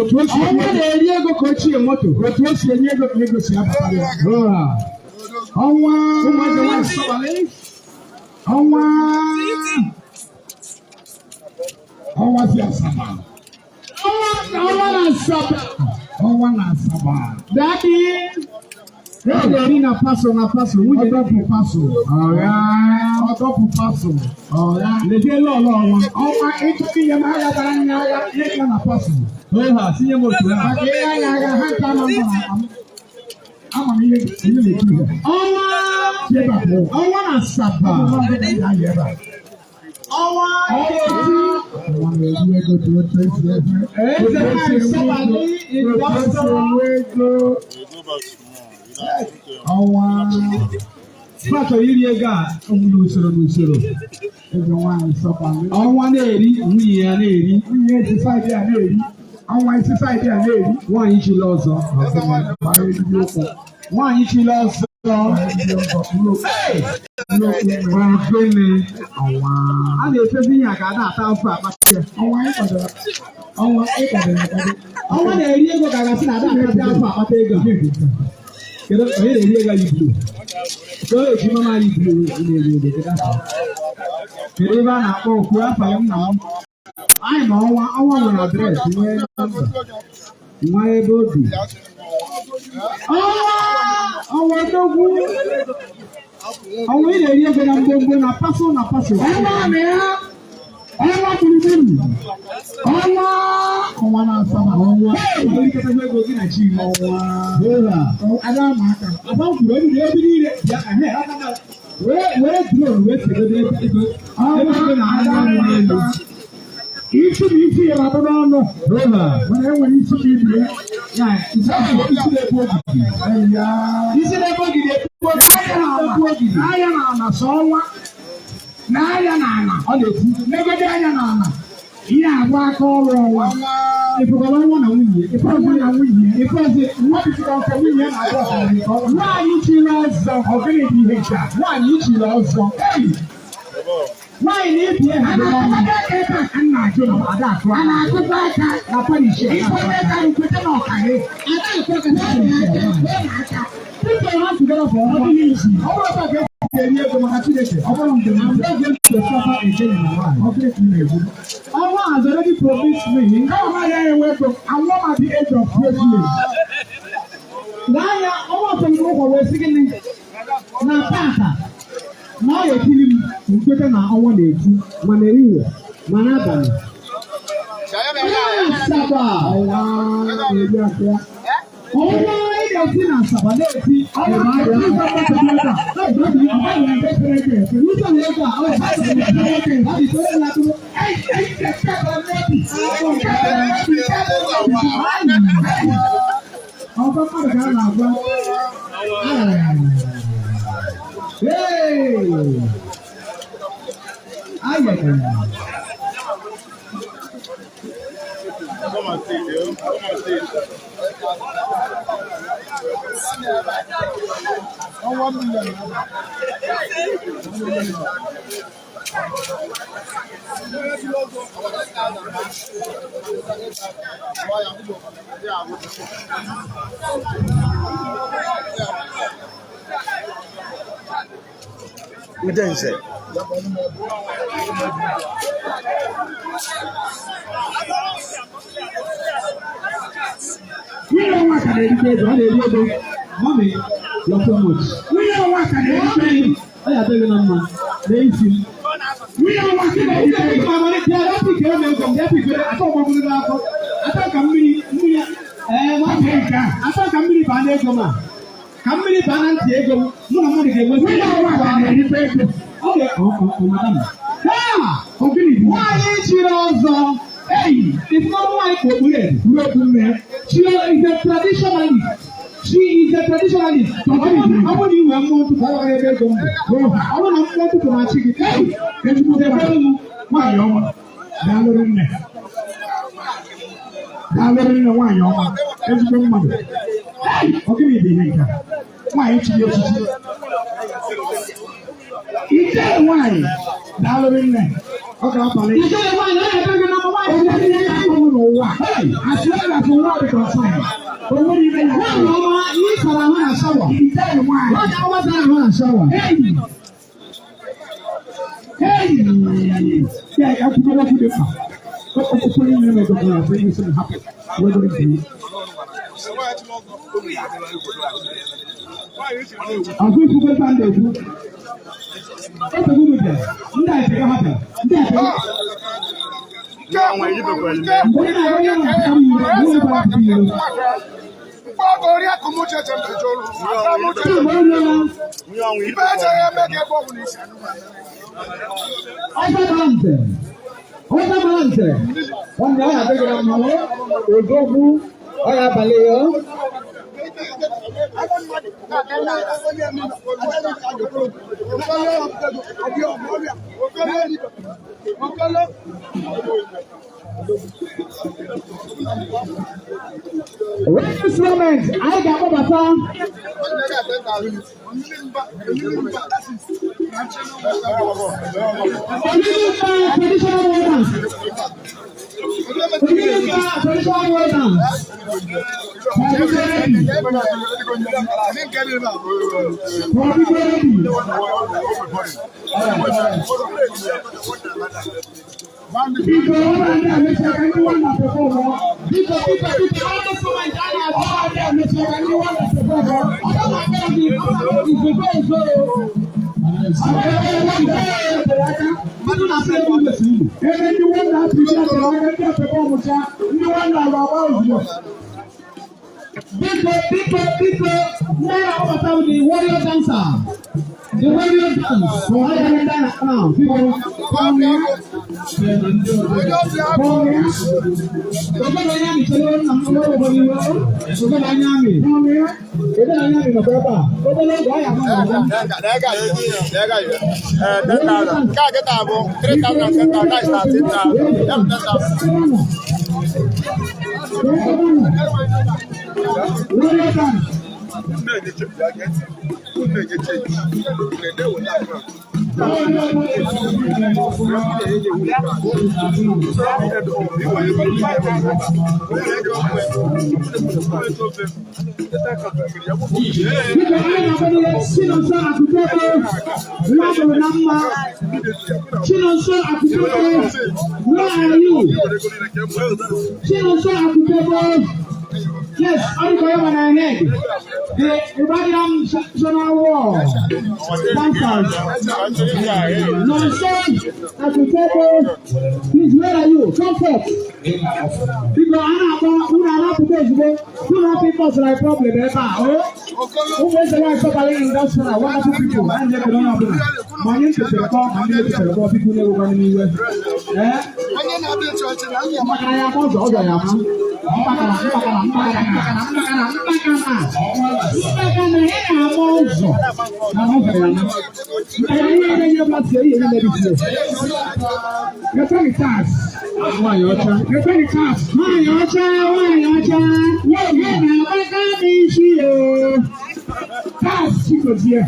otu o si Ọnwa na-eri ego ka ochie moto. Otu o si enye ego ka ego si abata ya. Ọnwa Ụmụeze nwanyị Sọbalị. Ọnwa ọnwa si Asaba. Ọnwa ọnwa na Asaba. Ọnwa na Asaba. Daddy. Ọ na-eri na paso na paso nwunye. Ọdọpụ paso. Ọ̀gá. Ọdọpụ paso. Ọ̀gá. Lezie lọọlọ ọnwa. Ọnwa ịchọrọ ihe ma agha bara anya agha ịga na paso. Oha, tinye m otu ahụ. Maka ihe anya agha ha nta na mba na akpa m. Ama m ihe ihe na-ekwu ihe. Ọnwa Si ebe a pụọ. ọnwa na Asaba. Ya yi ebe a. Ọnwa na-eti. Ọnwa na-eri ego dị otu esi ebe. Eze nwanyị Sọbalị Otu esi enwe ego. Ọnwa. Fa chọrọ iri ego a n'usoro n'usoro. Eze nwanyị Sọbalị. Ọnwa na-eri, nwunye ya na-eri. Nwunye esi side a na-eri. Ọnwa esi side a na-eri. Nwaanyị chiri ọzọ. Gbara eriri ụkwụ. Nwaanyị chiri ọzọ. Gbara eriri ụkwụ. Ọgịnị. Ọnwa. A na-efezi ihe a ka a na-ata afọ akpata ya. Ọnwa ịkwadoro. Ọnwa ịkwadoro akwado. Ọnwa na-eri ego ka a ga-asị na ada akpata afọ akpata ego a. Kedu onye na-eri ego yi blu? Kedu onye eji mama yi blu na-eri ego? Kedu afa? Kedu ebe a na-akpọ okwu afa m na m? Anyị ma ọnwa ọnwa nwere address nwee nọmba nwee ebe o bi. Ọnwa ọnwa odogwu ọnwa ị na-eri ego na mgbomgbo na paso na paso. Ọnwa na ya. Ọnwa gburugburu. Ọnwa. Ọnwa na Asaba. Ọnwa erikọtakwa ego gị na chi gị. Ọnwa. Hora. Ada ama aka. Aba kwuru ebiri ebiri ire bịa ehe aka na were were drone wee segodo ebe ego ebe ego na-aga n'elu. Isi bụ isi ya na-abụ n'ọnụ. Hora. Mana enwere isi bụ ibe ya. Ya isi isi na-ebu ogidi. Eya. Isi na-ebu ogidi ebu ogidi. N'anya Ebu ogidi. n'anya na ala sọ ọnwa. N'anya na ala. Ọ na-eti. Negode anya na ala. Ihe agba aka ọrụ ọnwa. Ịfụkwara ọnwa na nwunye. Ọnwa na nwunye. Ịfọzi Nwa bidoro nke nwunye ya na-agba ọkara nke ọnwa. nwaanyị chiri ọzọ. Ọ gịnị bụ ihe nke a? Nwaanyị chiri ọzọ. Ei! Nwaanyị na-ebi A ha na-akụkọ aka ebe a ka m na-ajụ nọ. Ada akụ A na-akụkọ aka na parish. Ikwete aka nkwete na ọka gị. Ada akụ aka na parish. Put your hands together for Ọ ọnwa. dịghị isi. Ọ bụrụ ebe a ka esi eri ego maka Chineke. Ọ bụrụ mgbe I'm not going to suffer again in my life. Ọ gịnị ka ị na-ekwu? Ọnwa has already promised me. Kama m agaghị enwe ego, anwụọ m at the age of 12 years. N'anya ọnwa kwere m ụgwọ wee sị gịnị na tata na ọ ga-ekiri m nkweta na ọnwa na-eti ma n'ehihie ma n'abalị. Asaba Ọnwa na-eri akụ ya. Ọnwa ị na-eti na Asaba na-eti Ọnwa na-eti na Ụzọ na ego a, ọ bụ Ọkọ mmadụ ka a na-agwa. Hey! Ayẹyẹ. Udenze. Nwunye ọnwa ka na-erikwa ego, ọ na-eri ego. Mommy, you're so much. Nwunye ọnwa ka na-erikwa ego. Ọ ya adịghị na mma. N'ezi m. Nwunye ọnwa ka na-erikwa ego. Atọ ka mmiri mmiri ee nwanne Nke a. atọ ka mmiri baa n'ego m a ka mmiri baa na ntị ego m mụ na mmadụ ga-enwe Nwunye ọnwa ka na-erikwa ego. Ọ ga ọ ọ ọ madam. Ha! Ọ gịnị bụ? Nwaanyị chiri ọzọ. Eyi, ịfụrụ nwaanyị ka okpuru edo. Ruo okwu nne. She is a traditionalist. She is a traditionalist. Ọ bụrụ na ị nwee mmụọ ntụpụ, ọ gaghị ebe ego m dị. Ọ bụrụ na mmụọ ntụpụ na-achị gị, ei, Ezigbo debere m. nwaanyị ọma. Daalụrị nne. Daalụrị nne nwaanyị ọma. Ezigbo mmadụ. Ei, ọ gịnị bụ ihe nke a? Nwaanyị chiri echichi. Ijele nwaanyị. Daalụrị nne. Ọ ga-abalị. Ijele nwaanyị, ọ na-ebe gị na mma nwaanyị. O nwere ihe na-akpọ n'ụwa. As well as ụwa dị concerned. O nwere ihe na-akpọ. Nwaanyị ọma, ihe sara ahụ na shawa. Ijele nwaanyị. Nwaanyị ọma sara ahụ na shawa. Hey! Hey! Yeah, I forgot what to do. Ọzọ ifufe nta na-ekwu. Otu unu bịara, ndị a echega ha bịara, ndị a echega. Mgbe onye na-agwa onye na-aka m iwe, onye gwara m iwe. Mgbe onye na ọzọ mara nze, ọzọ mara nze, nwanne ọ ya adịghị na mma, odogwu, ọ ya abalị ya. Right this moment, anyị ga-akpọbata Olili Mba traditional war dance. Olili Mba traditional war dance. Biko, ọ na-adị emecha ka ndị nwanna pepọ ụlọ. Biko, biko, biko, all this moment anyị Ọ na-adị emecha ka ndị nwanna pepọ ụlọ. Ọ na-abịa gị, ọ na-abịa gị, izugbe ezo. Mmadụ na-asị ebe ọ kwesịrị unu. Ebe ndị nwanna apịrị aka ebe ndị apịrị ọmụcha, ndị nwanna agba ozugbo. Biko, biko, biko, ndị na-akpọbata bụ the warrior dancer. The warrior dance. Ọ ga ndị a na-akpọ now, biko. Obodo onye amị chere nna m n'ụlọ obodo iwe. Obodo onye amị. Obodo onye amị nọkwa ebe a. Obere oge ọ ya ama na ọzọ. Warrior dance. Biko anyị na-akwadoro Chinonso Akụkebe nwa mụrụ na mma. Chinonso Akụkebe, where are you? Chinonso Akụkebe, yes, ọ dịka onye ma na head. The Ibadan National War dancers. Nonso Akụkebe, please where are you? Come forth. Biko a na-akpọ unu anapụta ozugbo unu hapụ ịkpọsara anyị problem ebe a o ụmụ eze nwaanyị sọbalị industrial wonderful people anyị na-ekele onye ọbụla ma anyị nchetere kpọọ ma ndị echetere kpọọ biko na-ewekwana n'iwe ee maka na ya ama ụzọ ụzọ ya ama mkpakara mkpakara mkpakara mkpakara mkpakara mkpakara mkpakara ị na-ama ụzọ na ụzọ ya ama mkpakara ihe na-enye mmadụ ihe na-emebi Get the tax. Nwaanyị ọcha. Ekweni kas. Nwaanyị ọcha, nwaanyị ọcha. Ihe na-agbaka m isi o. Kas Chigozie.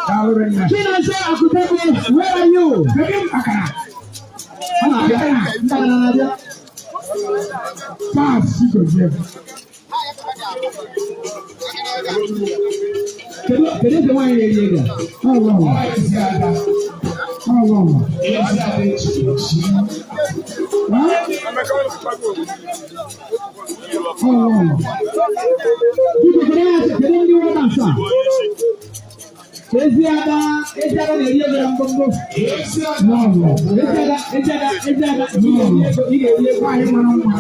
Daalụ rinne. Chinonso Akutebe, where are you? Kedu akara? Ọ na-abịa. Ndị agha na-abịa. Kas Chigozie. Kedu eze nwaanyị na-eri ego a? Ọlọ́run. Ọlọ́run. Ọlọ́run. Biko kedu ndị nwoke nso a? Ezi ada, ezi ada na-eri ego na mgbomgbo. Lọ́ọ̀lọ́. Ezi ada, ezi ada, ezi ada, ị ga-eri ego, ị ga-eri ego. Nwaanyị mara mma.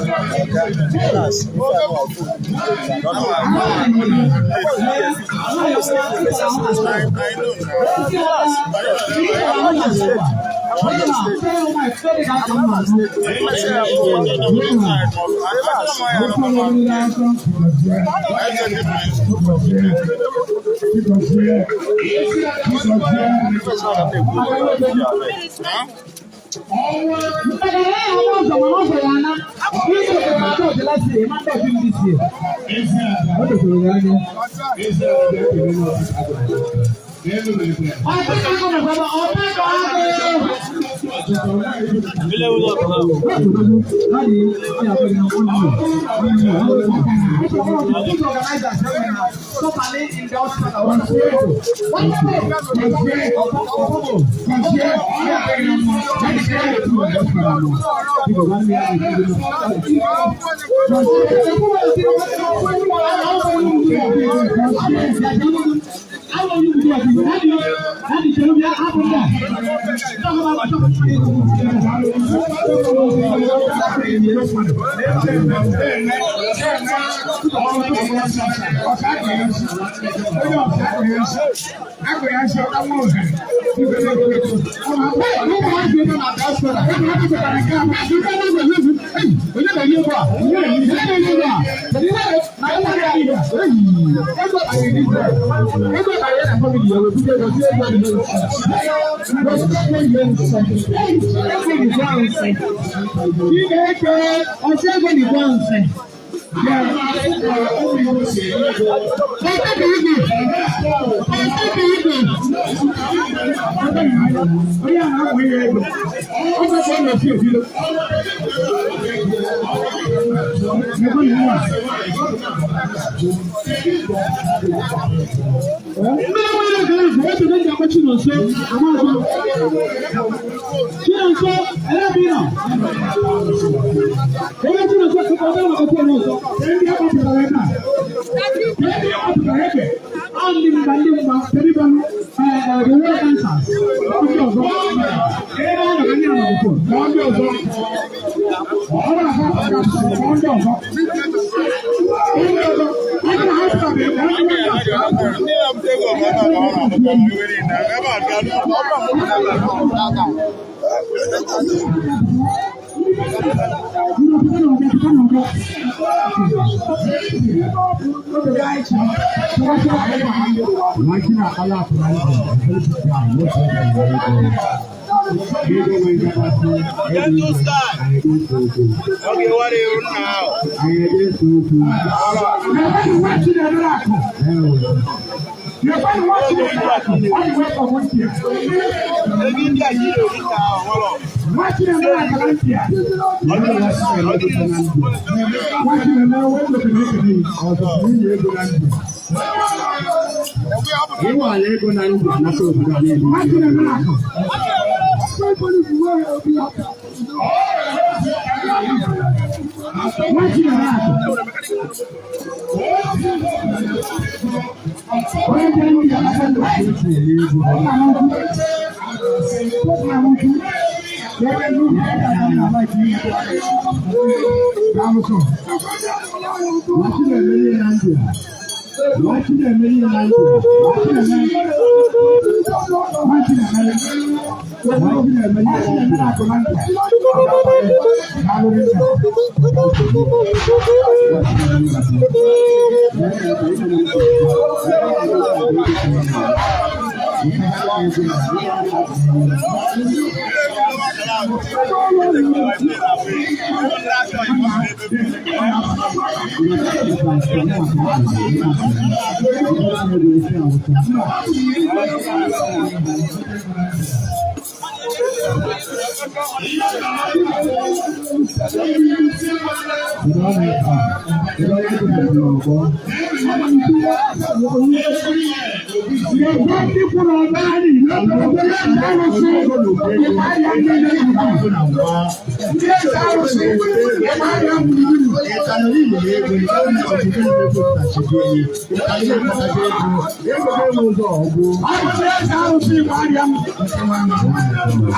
Chigozie. Chigozie. Chineke, ọsị ego n'igwe nsị. Onye a na-akpọ ihe ego. Ọ kwesịrị ịnọ si ebido. Ego na nwa. Ndị nwere ego ego ebe ndị akpọ Chinonso amaghị. Chinonso, ebe ị nọ? Ebe Chinonso ọ bụrụ maka Chinonso. Ndị a kpọpụtara ebe a. Ndị a kpọpụtara ebe. Ọ ndị mgba ndị mgba Kedu ibe anụ? The world dancers. Ndị ọzọ. Ebe a nọ ka ndị nọ n'akwụkwọ. Kpọọ ndị ọzọ. Ọ na-ahụ kpọọ ndị ọzọ. Ndị ọzọ. Ọ bụrụ na ha pụtara ebe, ndị ọzọ. Okay, what are you now? Ịwala ego na ndụ anata obodo a niile.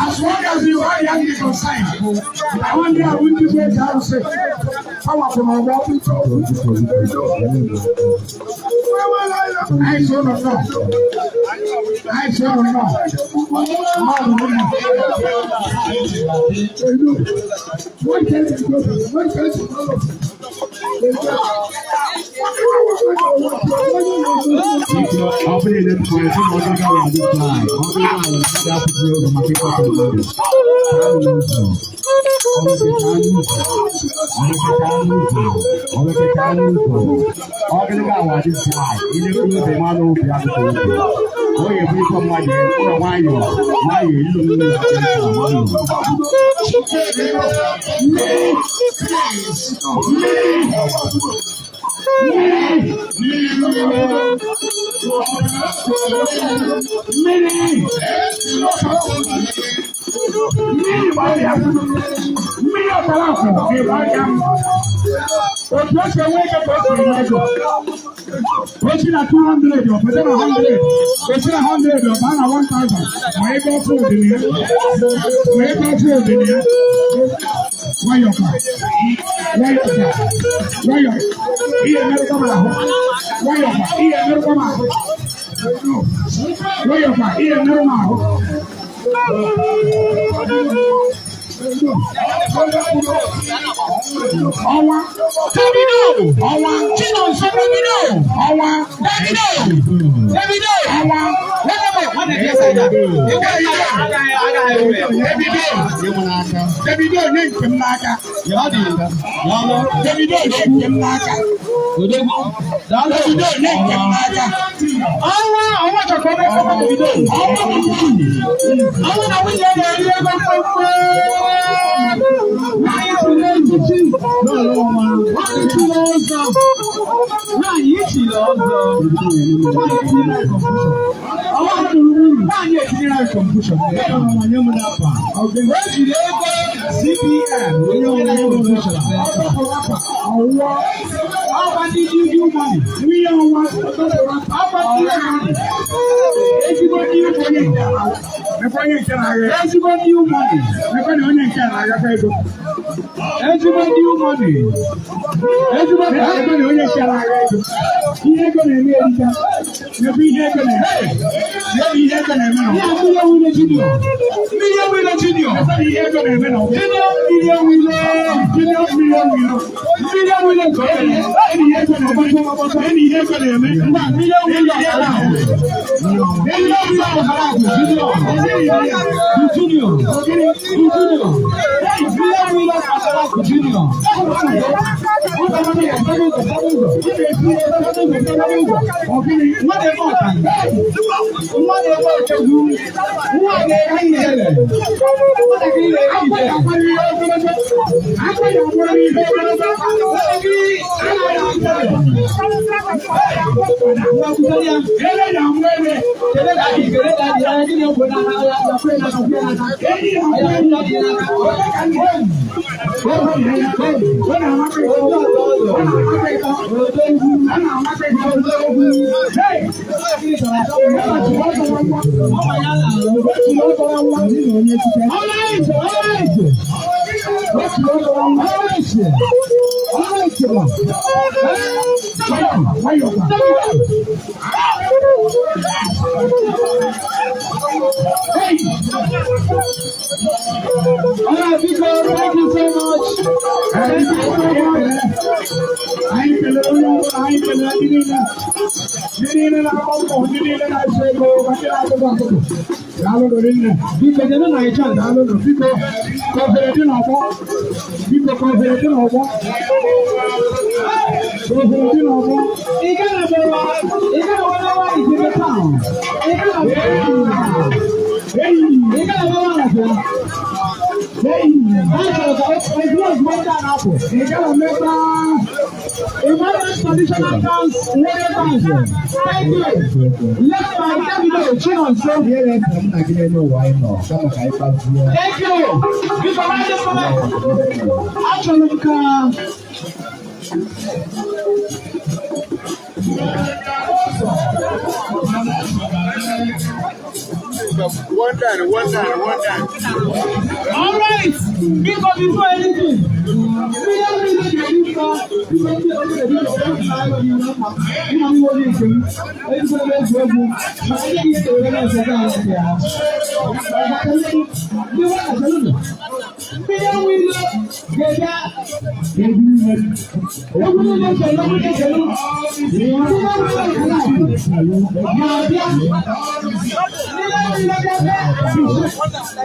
As long as you are young, you can sign. I wonder how we do it. I say, power from our I don't know. I don't know. Otu na 200 ọpụta na 100, otu na 100 ọba na 1000, ma ego ọkụ dị na ya, ma ego ọkụ dị na ya. Nwayọkwa, nwayọkwa, nwayọ, ihe emerụkwa m ahụ, nwayọkwa, ihe emerụkwa m ahụ, nwayọkwa, ihe emerụ m ahụ. Ọnwa Davido, ọnwa Chinonso Davido, ọnwa Davido, Davido, ọnwa Davido, Davido nye nke m n'aka, Davido nye nke m n'aka, Davido nye nke m n'aka. Ọnwa ọnwa chọkọ ebe Davido, ọnwa ọnwa na nwunye na-eri ego mkpụmkpụ. Ezigbo new money. Ezigbo ego na onye chere agha ego. Ihe ego na-eme erika. Ebe ihe ego na-eme. Ebe ihe ego na-eme na. Ihe mmiri ewile junior. Mmiri ewile junior. Ebe ihe ego na-eme na. Junior mmiri ewile. Junior mmiri ewile. Mmiri ewile nke onye. Ebe ihe ego na-eme. Ebe ihe ego na-eme. Mba mmiri ewile ọkara ahụ. Mmiri ewile ọkara ahụ junior. Junior. Junior. Mmiri ewile ọkara ahụ junior. All right, biko, thank you so much. Thank you so much. Anyị kelere onye ọbụla, anyị kelere ndị niile. Ndị niile na na-agba mbọ, ndị niile na-eso ego, ma ndị na-atụtụ atụtụ. Daalụ rinne. Biko jenu na ịcha, daalụ. Biko, ka ohere dị n'ọgbọ. Biko, ka ohere dị n'ọgbọ. Ka ohere dị n'ọgbọ. Ị gaghị agbawa, ị gaghị agbawa Ijebe town. Ị gaghị agbawa. Ị gaghị agbawa Anafia. Anyị chọrọ ka ozugbo ozugbo ndị a na-apụ. Ị gaghị emekwa Emmanuel traditional dance, warrior dance. Thank you. Led by Davido Chinonso. Thank you. Biko, na ndị mmadụ. Achọrọ m ka One down, one down, one down. All right. Biko, before anything, mmiri mmiri ga-eri mma, biko, ndị onye ga-ebi nna m onye nke m ezigbo ebe egwu egwu maka ndị ihe ewere na-ese ga ala ya. Maka ndị nwata chelụ, mmiri enwe ilo ga-ebịa egwu niile chelu, egwu niile chelu, mmiri enwe ilo ga-abịa, mmiri enwe ilo ga-abịa.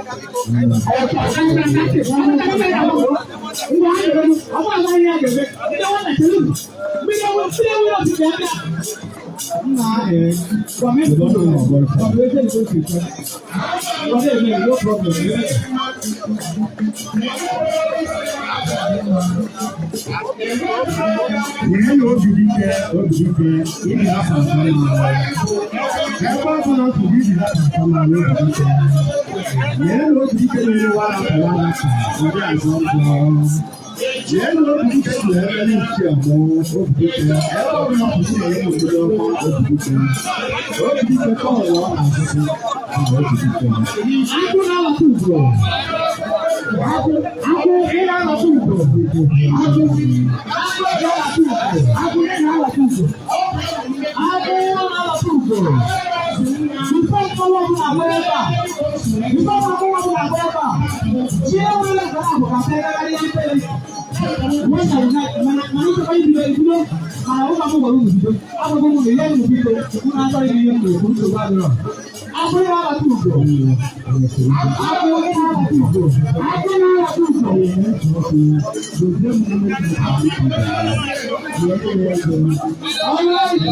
Nye ya obi dike, obi dike, ibi na papa na ebe ọ bụla otu gị ibi na papa na obi dike. Nye ya obi dike na-ere wara wara ka ndị azụ ọjọọ. Nye ya obi dike na ebe n'isi ọmụ obi dike. Ebe ọ bụla otu gị na-enye obodo ọma obi dike. Obi dike ka ọ wụọ azụzụ na obi dike. Agụ na-alata ugo. Agụ, agụ, ị na-alata ugo. Agụ, agụ na-alata ugo. Agụ, ị na-alata ugo. Agụ na-alata ugo. Bifo mkpọrọ ọbụla agba ebe a. Bifo mkpọrọ ọbụla agba ebe a. Chi enwela nke ahụ ka pegharị mpere. Nweta mana mana ịchọkwa ibido ebido, mana ụmụ m gwara unu bido. Agwago m unu ihe unu bido, unu achọghị ihe m na-ekwu, nsogbu adịrọ. Agụ na-alata ugo. Agụ na-alata ugo. Agụ na-alata ugo. Alright.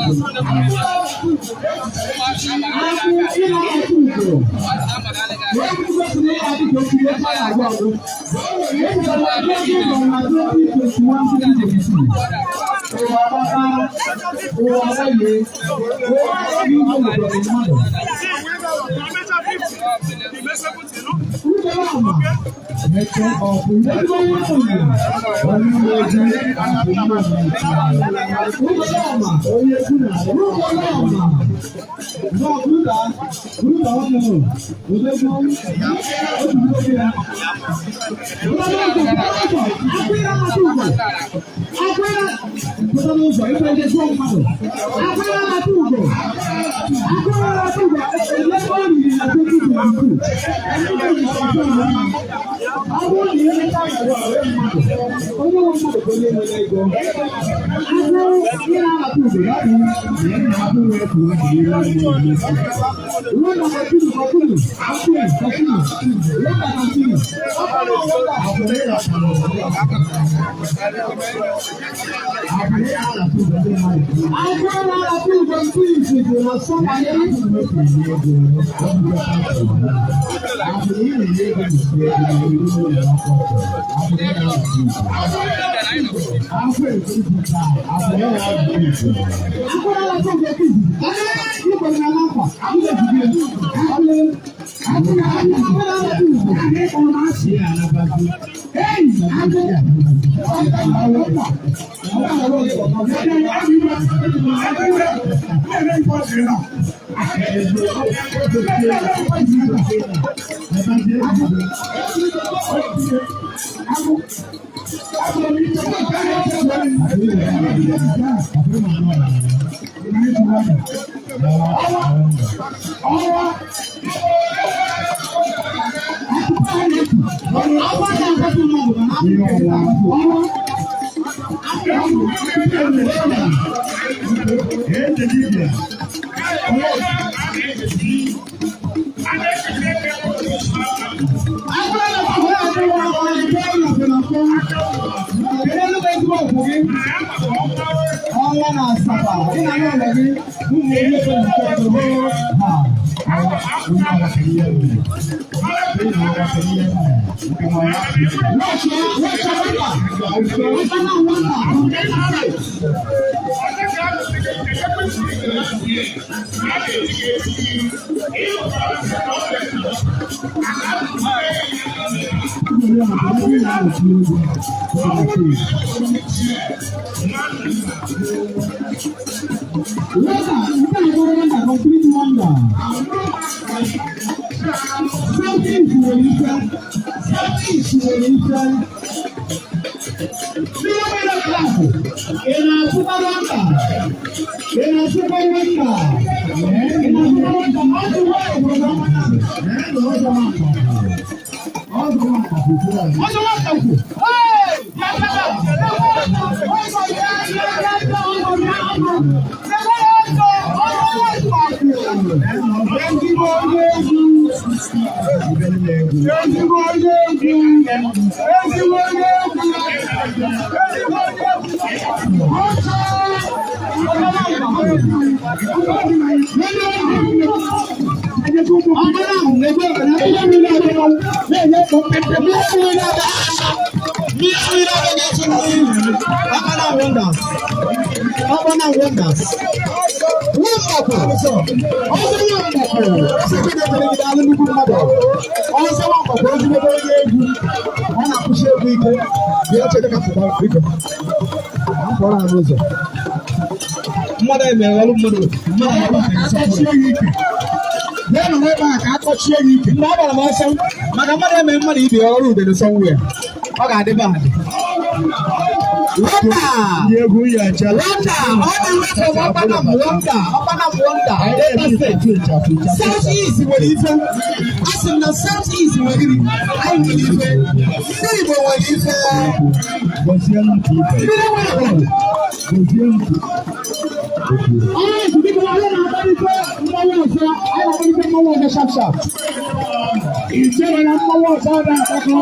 Agụ ịna-alata ugo. Wee bụrụ na ya adị ka okiri ebe a na-agba ọgụ. Ejikọrọ ego nọ na 2021 2022. Ụwa gbata, ụwa gbalie, ụwa adịghị ihe obodo mmadụ. Uche ama. Ezigbo nwa ụlọ. Uche ama. Uche ama. No, Buddha, Buddha nwanne m, odogwu, otu nwoke ya. Pụta n'ụzọ, ịkwa ndị jụọ mmadụ. Akwụrụ na-atụ ugo. Akwụrụ na-atụ ugo. Ele o riri na 2022. Ọ bụrụ na ihe nleta gara ọrụ mmadụ, onye nwe mmadụ bụ onye nwere ego. Agụrụ ihe na-atụ ugo ya bụ ruo na continue, continue, continue, continue, let her continue. Ọ bụrụ na ọ Agụrụ na-atụ ugo nke izizi na Sọmalị. Agụrụ na-atụ ugo nke izizi. Igbo na-ala akwa, agụrụ ejide. Agụrụ, agụrụ, agụrụ na-atụ ugo. Hey, agụrụ. Ọnwa na Asaba, ị na-anụ ụlọ gị, ụmụ onye ha. Complete wonder. Something is really Something is really South East nwere ife. A sị m na South East nwere gịnị? Anyị nwere ife. Ndị Igbo nwere ife. Ndị nwere obodo. Ọrụ biko anyị na-akpalite mmanwụ ọzọ, anyị na-akpalite mmanwụ ọzọ sharp sharp. Ichere na mmanwụ ọzọ na-akpakọ.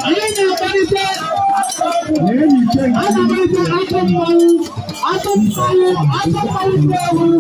Anyị na-akpalite atụ mmanwụ, atụ mmanwụ, atụ mmanwụ dị egwu.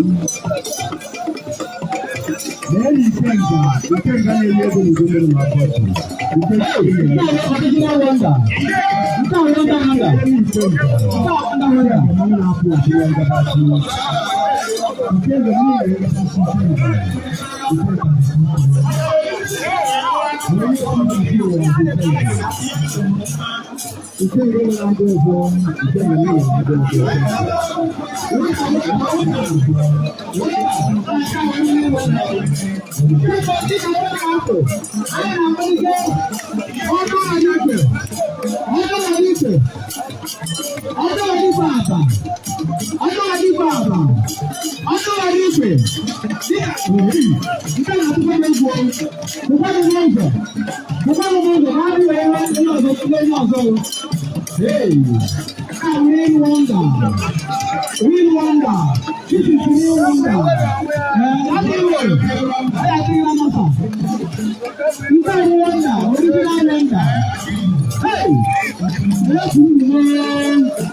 Hey, real wonder, real wonder. This is real wonder. Wonder, original wonder. Hey, let's move.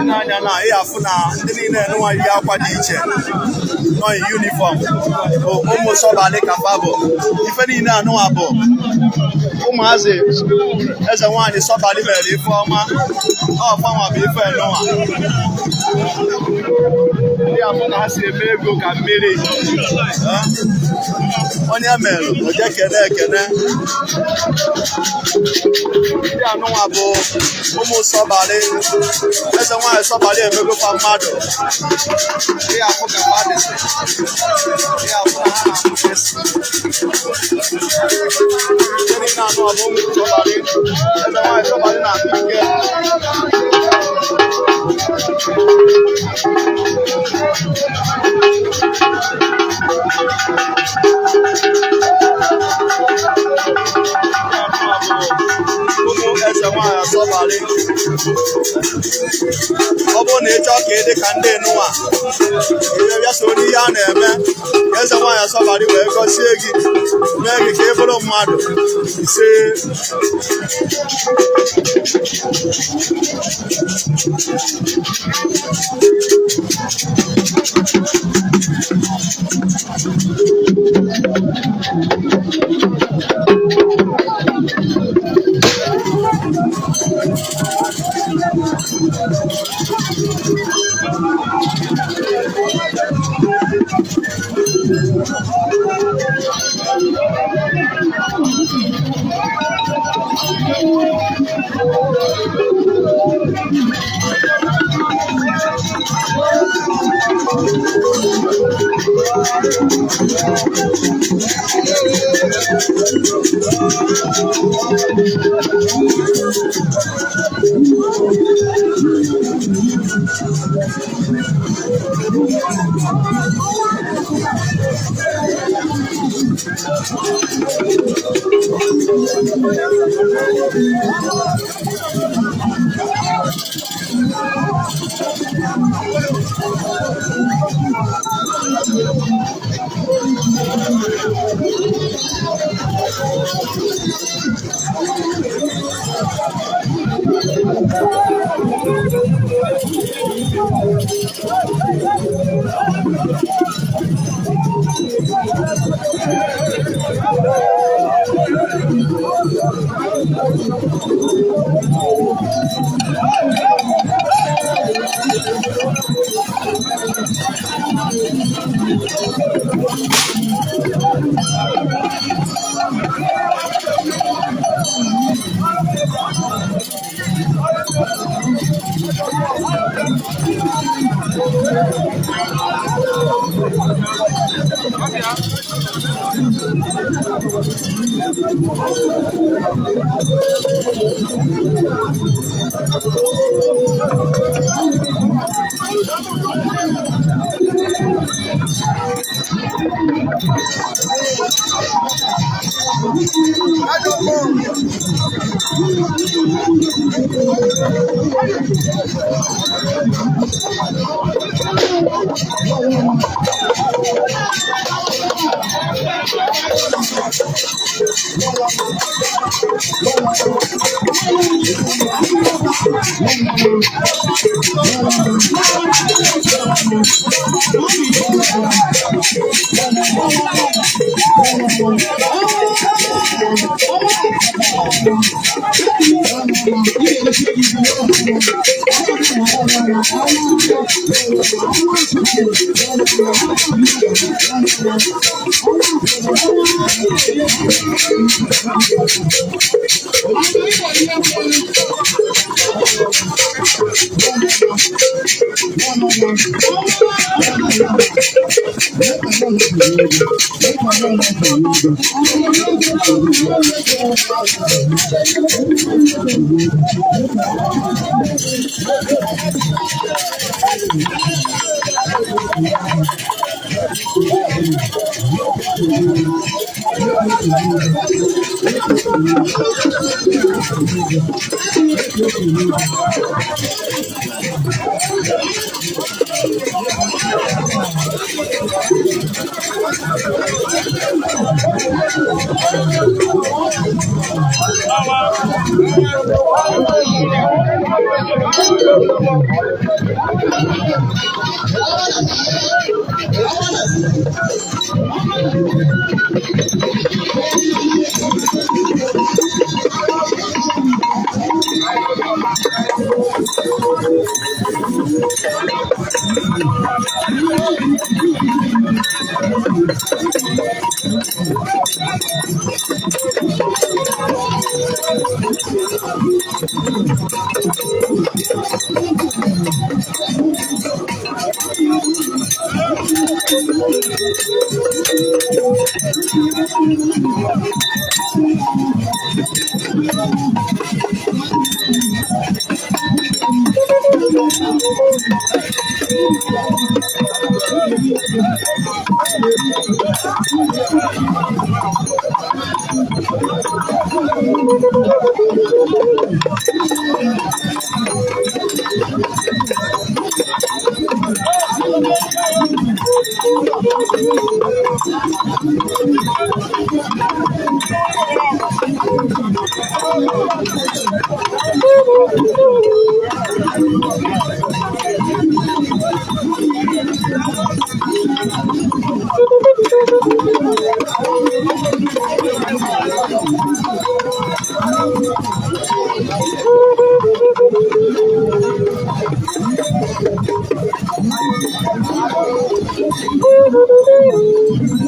N'anya na ị afụ na ndị niile nụnwa yi akwa dị iche nọ in uniform bụ ụmụ Sọbalị ka fa bụ ife niile anụnwa bụ ụmụazị eze nwaanyị Sọbalị mere ife ọma ọfanwa bụ ife nụnwa ndị afụ na ha si eme ego ka mmiri. Onye mere oje kene ekene. Ndị anụnwa bụ ụmụ Sọbalị, eze nwaanyị Sọbalị emegofa mmadụ. Ndị afụ ka fa dịsị, ndị afụ na ha na-amụkesi. Ndị niile anụnwa bụ ụmụ Sọbalị, eze nwaanyị Sọbalị na-akpa ike. Ụmụ eze nwaanyị Sọbalị, ọ bụrụ na ị chọọ ka ị dị ka ndị nụwa, ị bịa soro n'ihe a na-eme ka eze nwaanyị Sọbalị wee gọzie gị, mee gị ka ị bụrụ mmadụ. Ise. Thank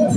you.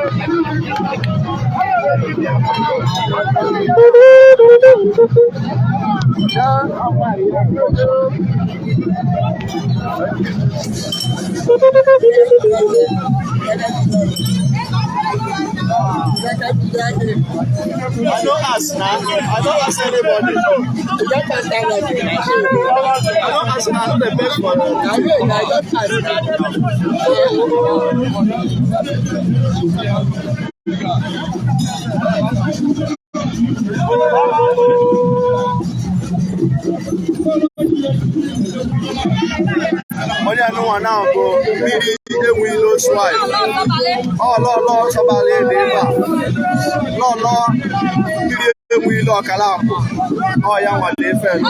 I don't ask now. I don't ask anybody. I don't ask. I know the best for Onye anụnwa na bụ Mmiri Enweilo wife. Ọlọlọ Sọbalị dị ebe a. Lọlọ Mmiri Enweilo ọkara akwụ. Ọ ya nwa dị efe nụ.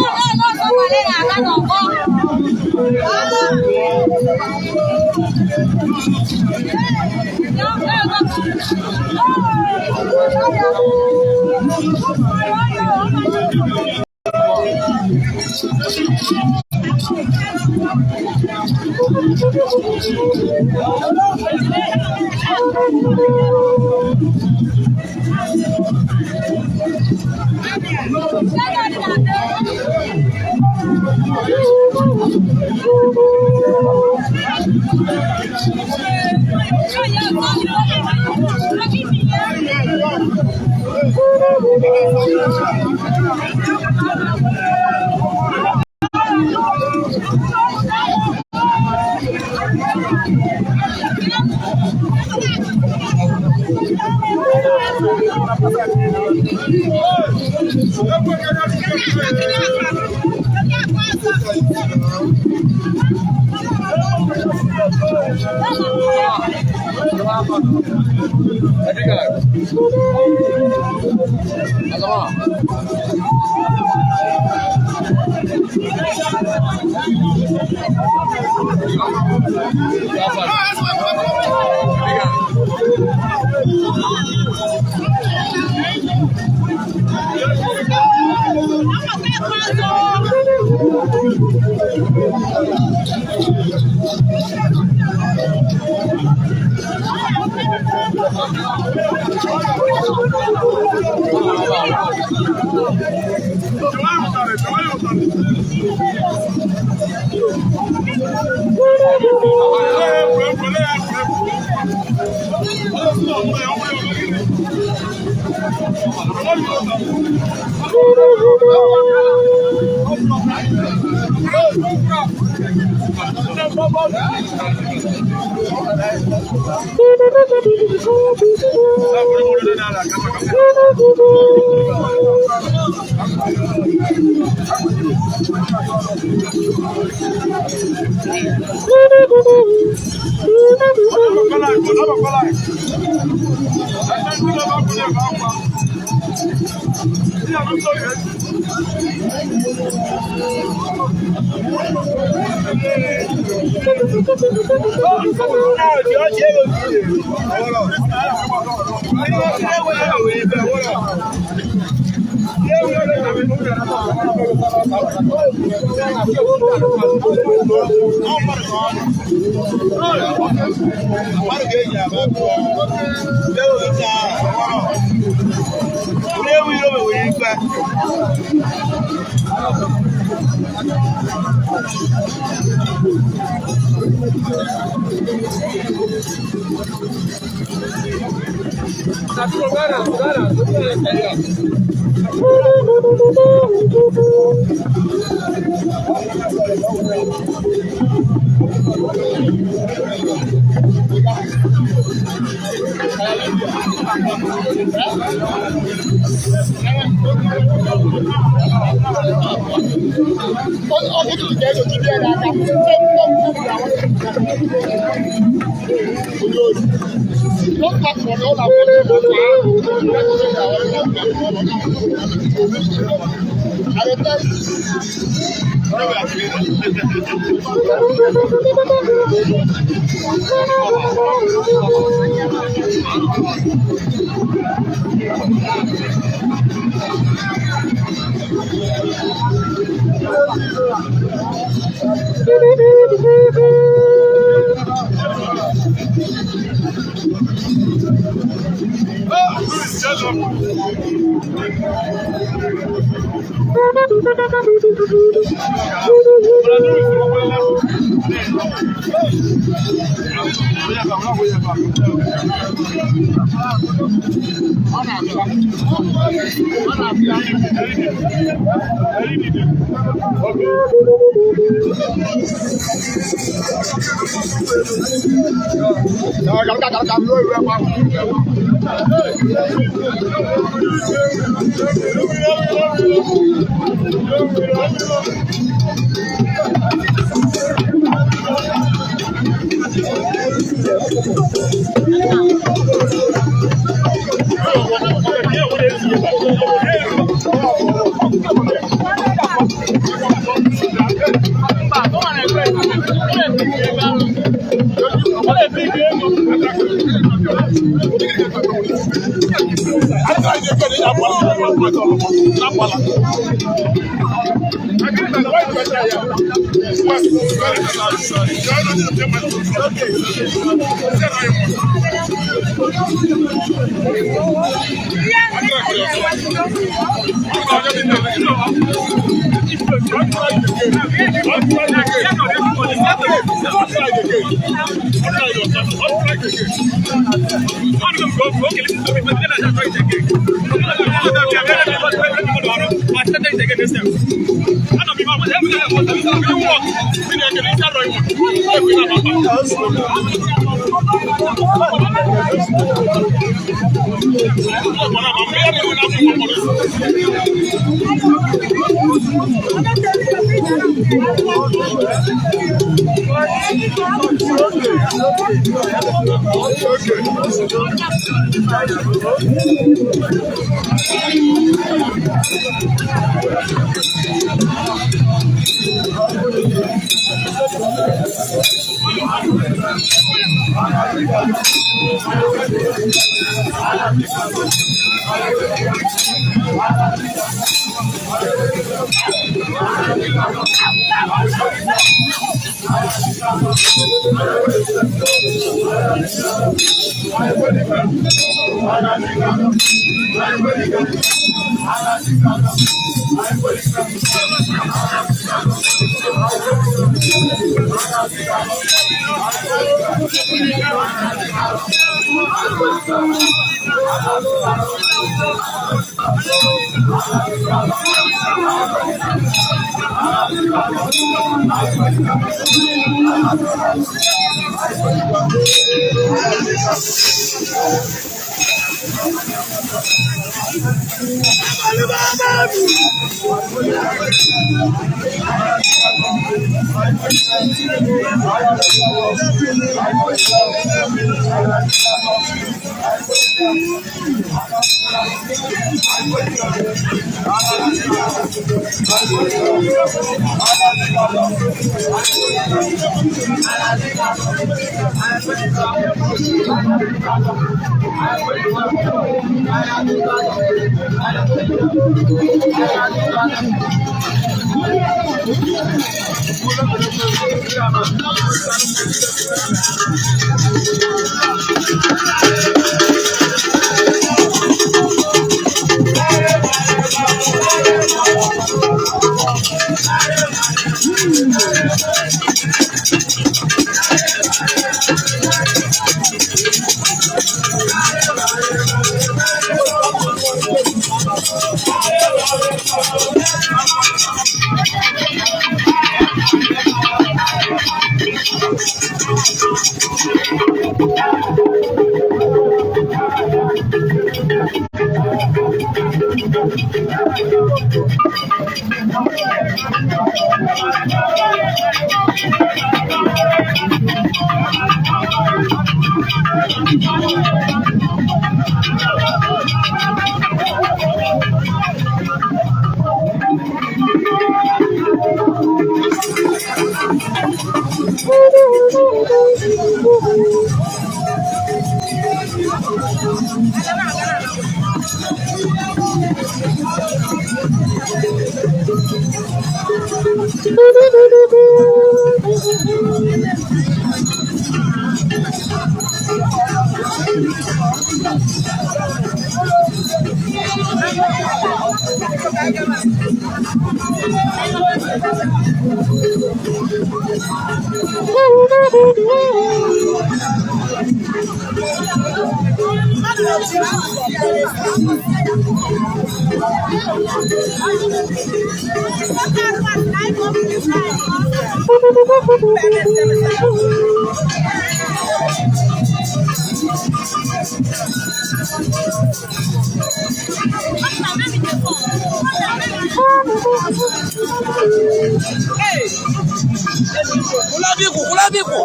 Kulabiku, Kulabiku.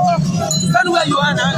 Stand where you are now.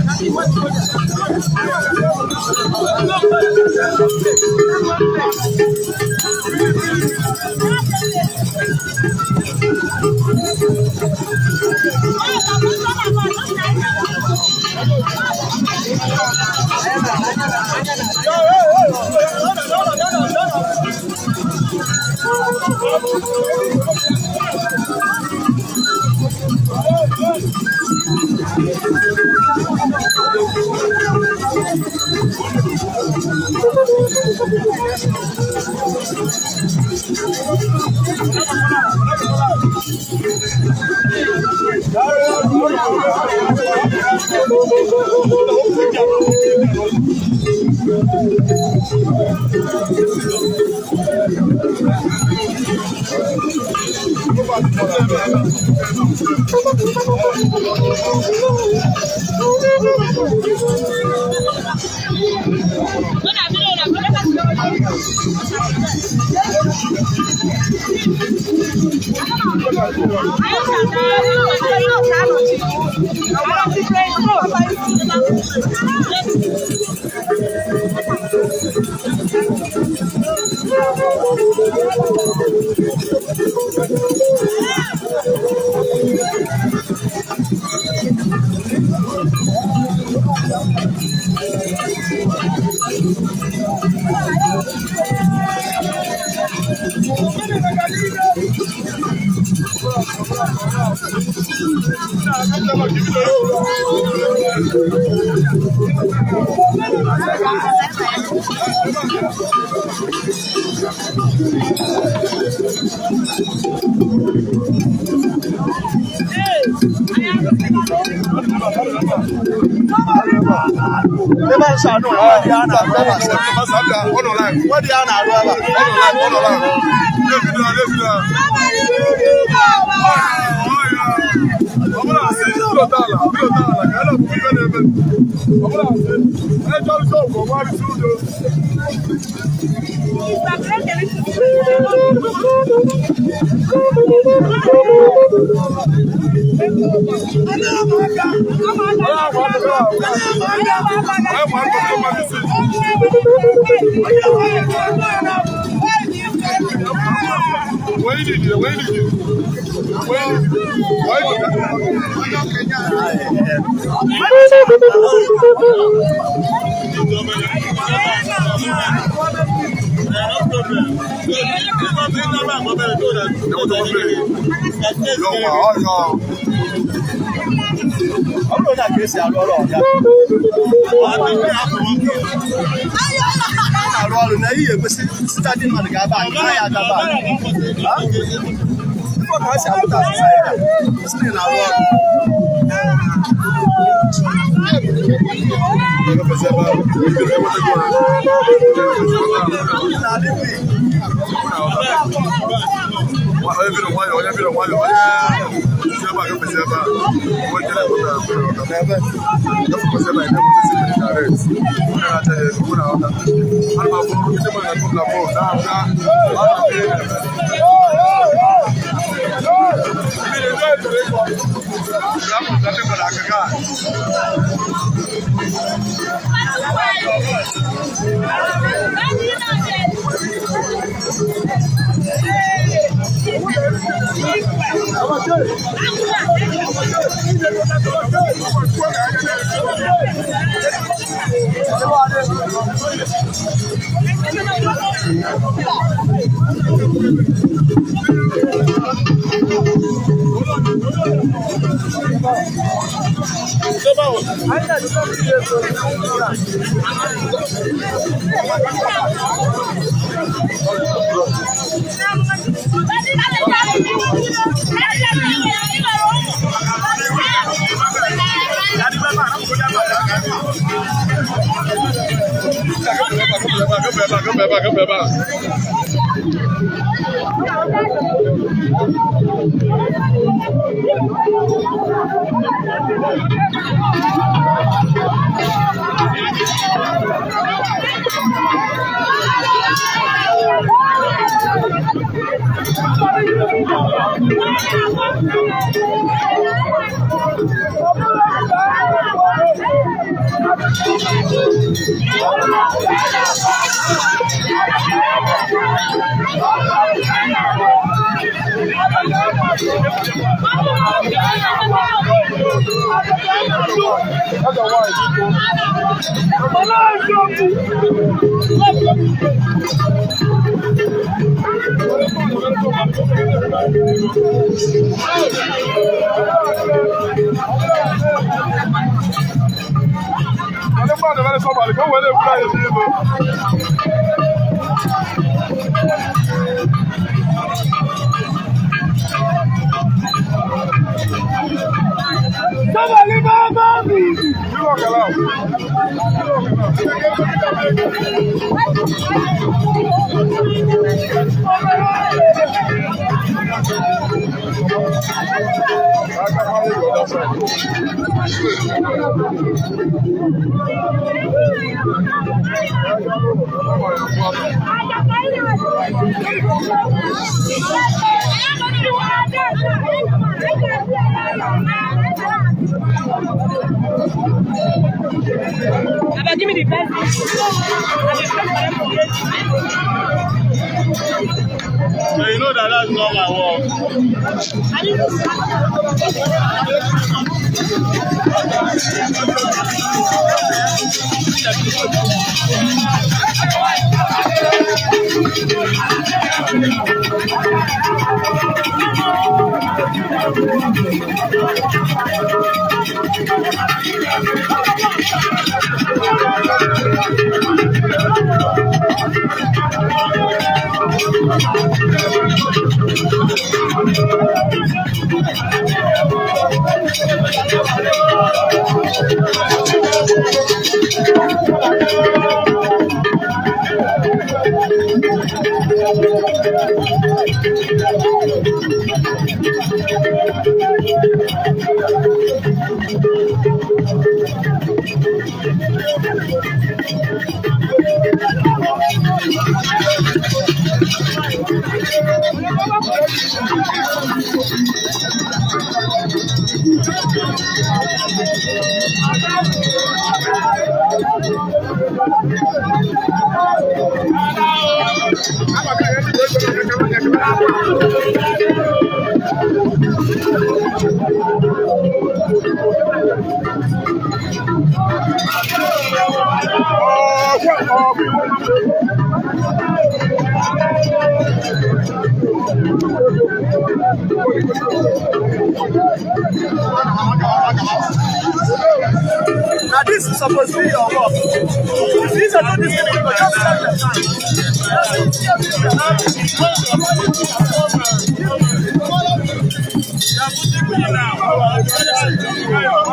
Arụ ọrụ na ihe ekwesị site dị mmadụ ga-aba anyị ya adaba ka ha si apụta asịsa ya site na arụ ọrụ. Give me the best. So you know that that's not my work. Now this is supposed to be your work. If you do this thing, you go just sell them.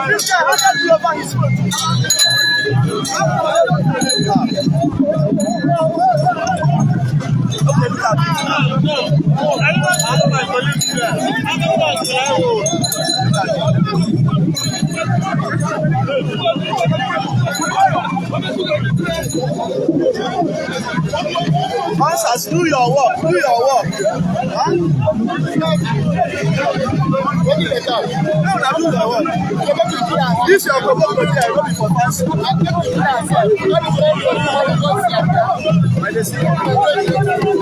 This guy has to be over his phone. Okay, look at Answers, do your work, do your work. Huh? No, na do your work. This your koboko there, no be for fancy. I dey see.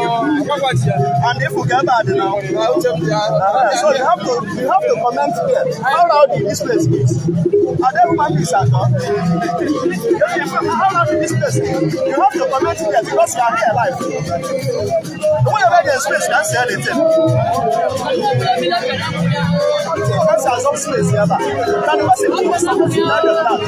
And if we get that now, so you have to comment there. How rowdy this place is. Are there human beings at all? How rowdy this place is. You have to comment there because you are here alive. Whenever there's space, you can't say anything. You can't say some space here. Can the person who is supposed to die that?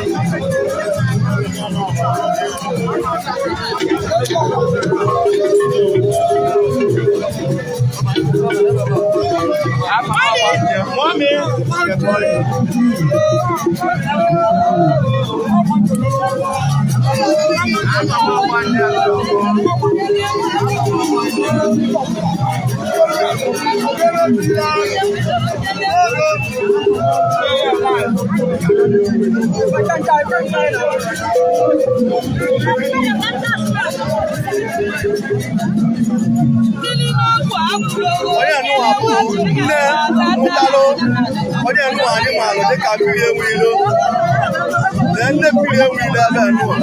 Onye nụwa bụ nne mụtalụ onye nụwa anyị maalụ dịka mmiri enwe ilo na nne mmiri enwe ilo ebe nụwa.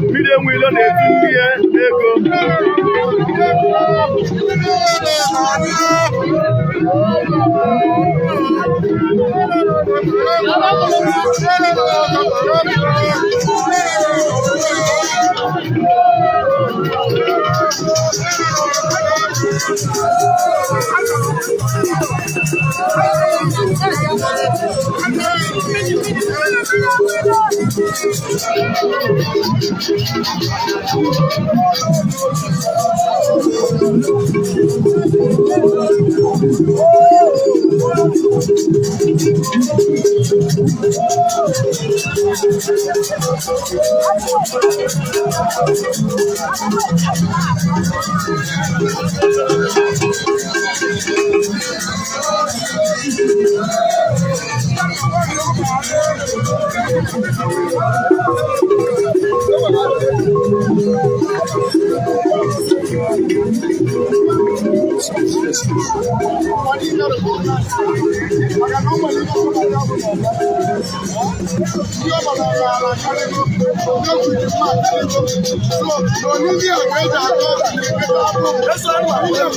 Mmiri enwe ilo na-etu ihe ego. Ndị ọgbara ala karịgo, ndị okwuru mma karịgo. So, n'onini a ka eji atọ nkịta abụ.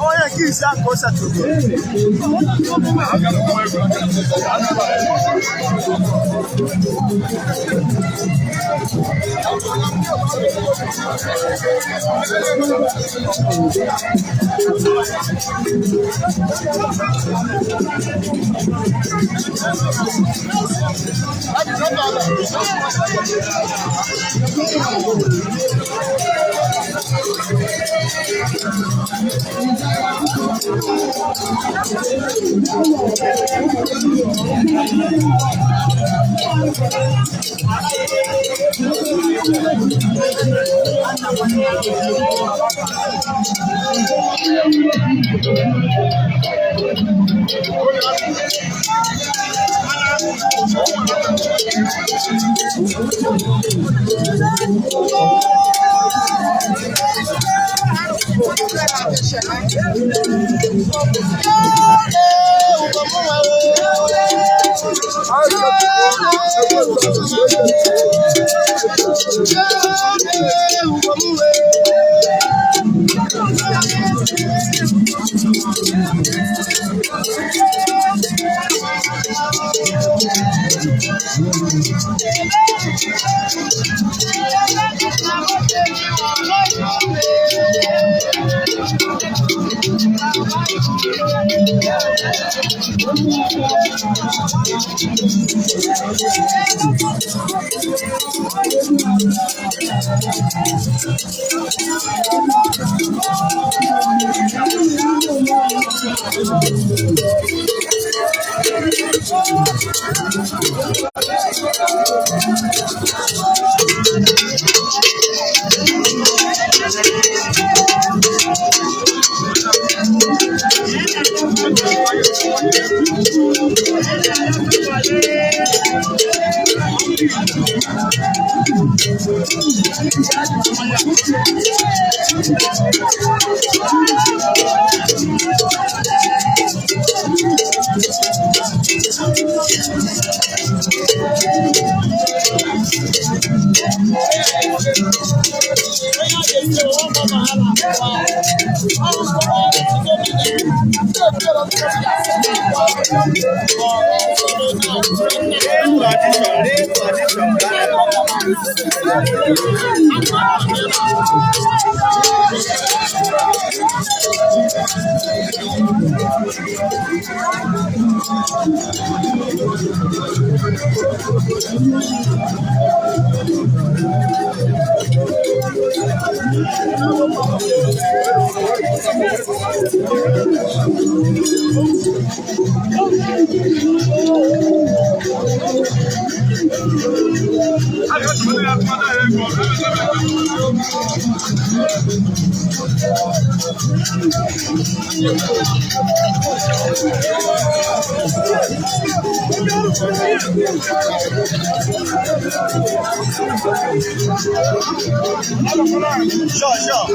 Onye nke ise ahụ ka o setụrụ. Sure, sure.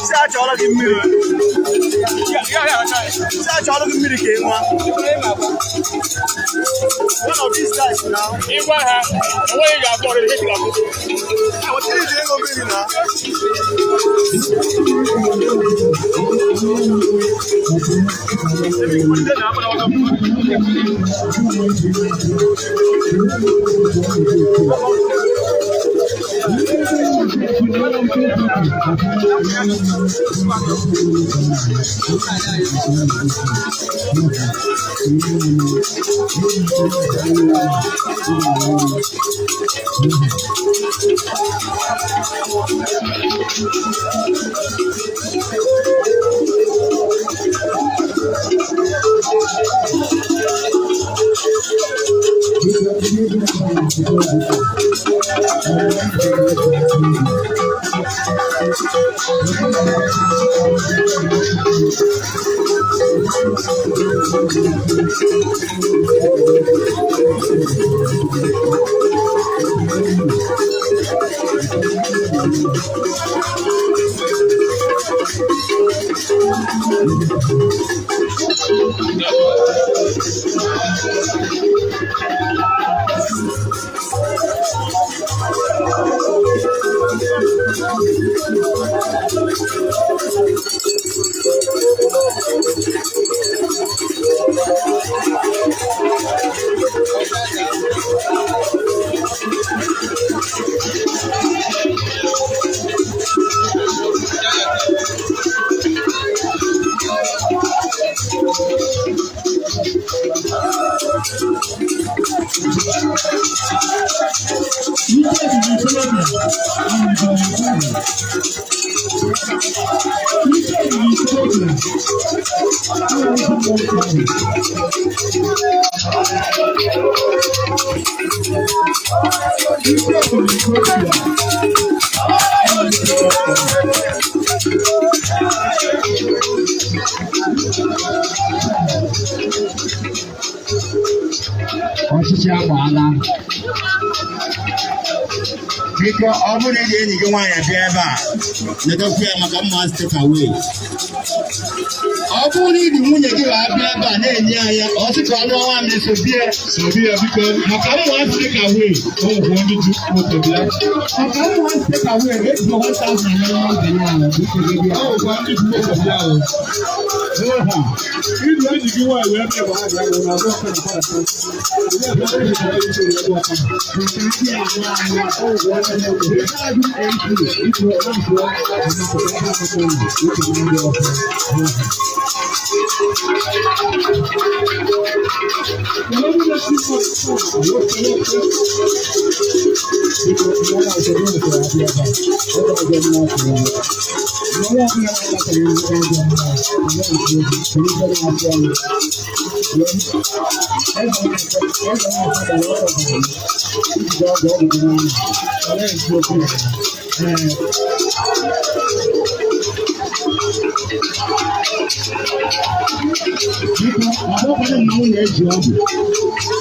Si achọrọ gị mmiri. Si achọrọ gị mmiri ka ị ṅụọ. One of these guys now. Ịgwa ha, enweghị ga-atọ ọrịa ihe ga-atọ. Mmiri dị ịṅụ mmiri na. Ọchịchị agbaala. Biko, ọ bụrụ na ị ga-enyi gị nwaanyị bịa ebe a, nedokwu ya maka mma step away. Ọ bụrụ na ịdị nwunye gị wee bịa ebe a na-enye ya ya, ọ sị ka ọ lụọ nwaanyị sobie Sobi ya biko. Maka mma step away. O nwekwa ndị ji moto bịa. Maka mma step away, ejikwa 1000 naira n'oge ya ahụ, biko gị bịa. O nwekwa ndị ji moto bịa o. Ịdụ enyi gị nwaanyị wee bịa gbaa bịa na abụọ ka na kwara. Ọkwanụ mmanwụ na-eji ọgwụ,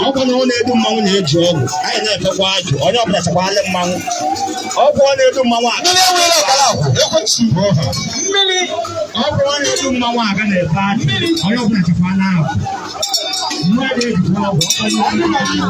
ọkwanụ ọ na-edu mmanwụ na-eji ọgwụ. Anyị na-efekwa ajụ, onye ọbụla chekwala mmanwụ. Ọgwụ ọ na-edu mmanwụ aga, ọgwụ ọ na-edu mmanwụ aga na-efe ajụ, onye ọbụla chekwala agwụ. Mmadụ ejikwa ọgwụ, ọkwanụ ọ na-edu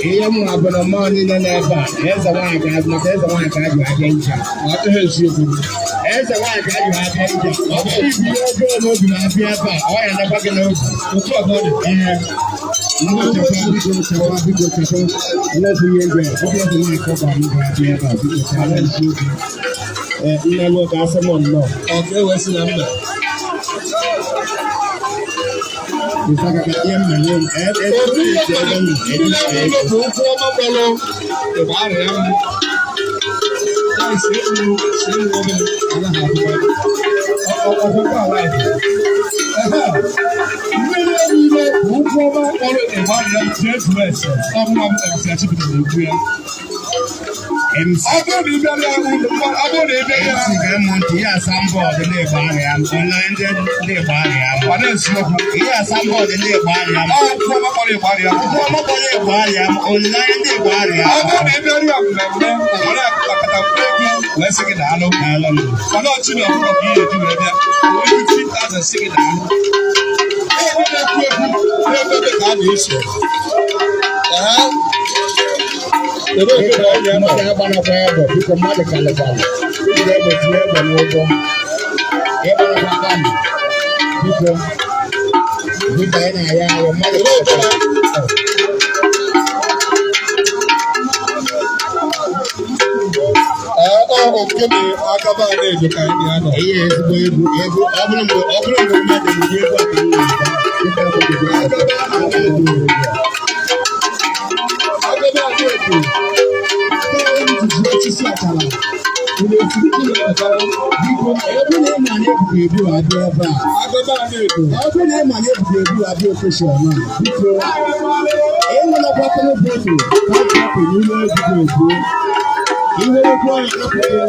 Ihe m nwa bụ na mmụọ niile n'ebe a, eze nwaanyị ka maka eze nwaanyị ka a ji abịa ije a. Eze nwaanyị ka a ji abịa ije a. Ọ bụrụ ibu ihe ọjọọ n'obi na-abịa ebe a, ọ ya nakwa gị n'obi. Otu a ka ọ dị. Ee. Ndị chekwa, biko chekwa, biko chekwa. Nlọpụ ihe egwu a, ọ bụrụ eze nwaanyị ka ọ gwara m ga-abịa ebe a, biko chekwa eziokwu. Ee, nne m ka asị m nnọọ. Ọ ka e wee sị na mba. na-ekwu ekwu na-ebe ebe ka a na-eso. Biko, mmadụ agbanakwa egbe, biko mmadụ kalịkwalị. Iji egbe tinye egbe n'ụgwọ. Ịgbanakwa kama. Biko, biko anyị na-ayọ ayọ mmadụ kalịkwalị. Ee, ọ okene agaba na-edo ka anyị na-anọ. Ihe ezigbo egwu, egwu, ọ bụrụ mgbe ọ bụrụ mgbe mmadụ bụ egwu a ka ị na-ege. Biko, Agaba na-edo. Agaba na-edo. Osisi achara unu esiri biko ọ bụrụ na ị ma na ebubo ebu abịa ebe a Agaba na-edo. ọ bụrụ na ị ma na ebubo ebu abịa ofeshọn a biko enwelakwa kọlọbọtụ kapapụ n'ime ebubo ebu iwerekwa ọya napụtara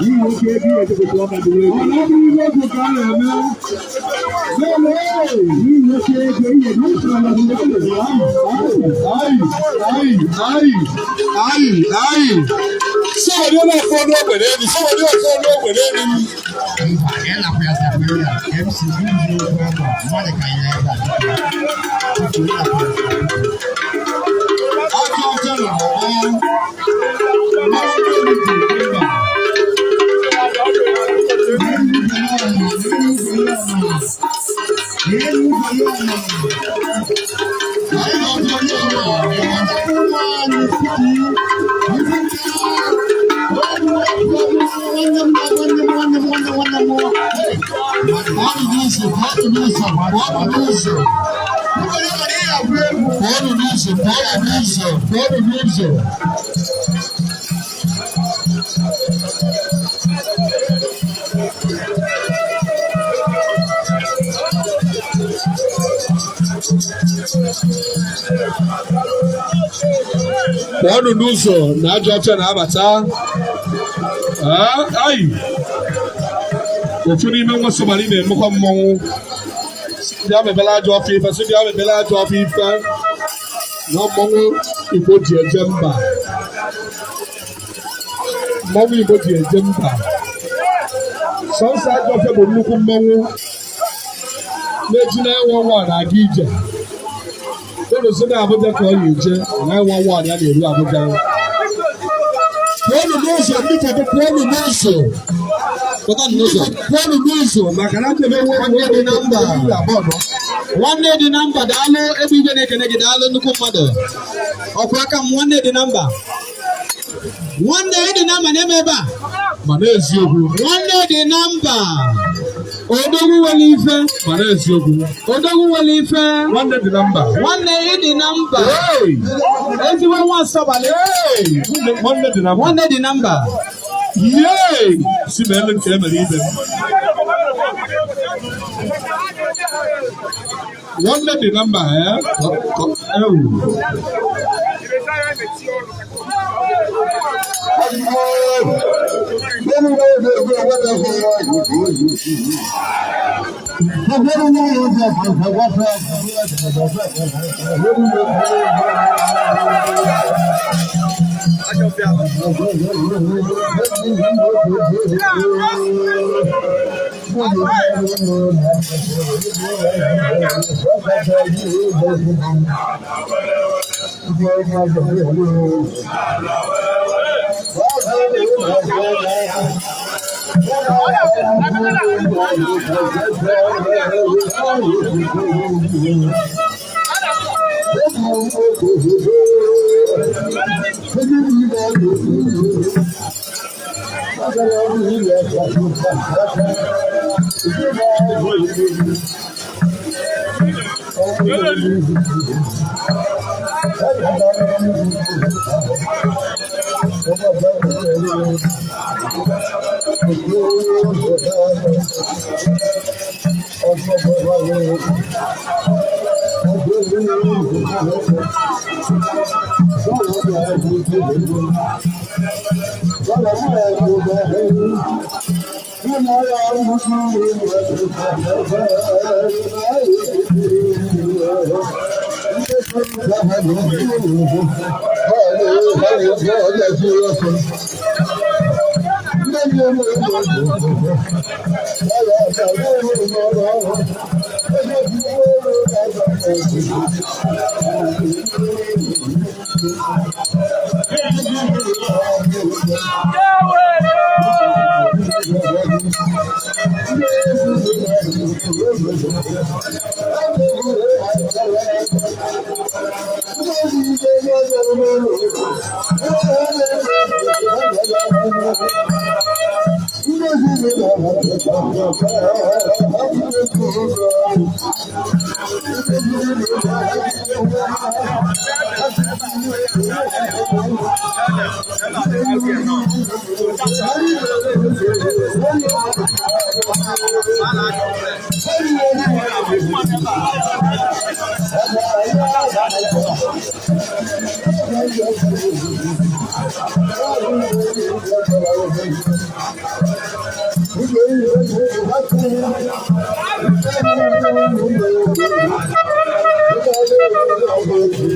ya uche gị otu na-enye anya otu na-enye Ayi, ayi, ayi. Somebody on the phone over there. Somebody on the phone over there. Pụọnụ n'ụzọ na ajọ ọfịa na-abata. Ayi, ofu n'ime nwa Somali na-emekwa mmọnwụ. Ndị amebela ajọ ọfịa ife, sị ndị amebela ajọ ọfịa ife na mmọnwụ Igbo ji eje mba. Mmọnwụ Igbo ji eje mba. Sọnsọ ajọ ọfịa bụ nnukwu mmọnwụ na-eji 911 na-aga ije. Ụlọ si na Abuja ka ọ na-eje, 911 ya na-eru Abuja. Pụọnụ n'ụzọ, ndị foto pụọnụ n'ụzọ. Pụọnụ n'ụzọ maka na ndị Nwanne dị na mba. Nwanne dị na mba, daalụ ebe igwe na-ekene gị, daalụ nnukwu mmadụ. Ọkwa aka m, nwanne dị na mba. Nwanne dị na mba na-eme ebe a. Ma n'eziokwu. Nwanne dị na mba. Odogwu nwere ife. Ma n'eziokwu. Odogwu nwere ife. Nwanne dị na mba. Nwanne dị na mba. Ezigbo nwa Nsọbalị. Nwanne dị na mba. Nwanne dị na mba. Yee! Si ma elu nke emere ibe m. Nwanne dị na mba, eh? Ewu.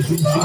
Thank you.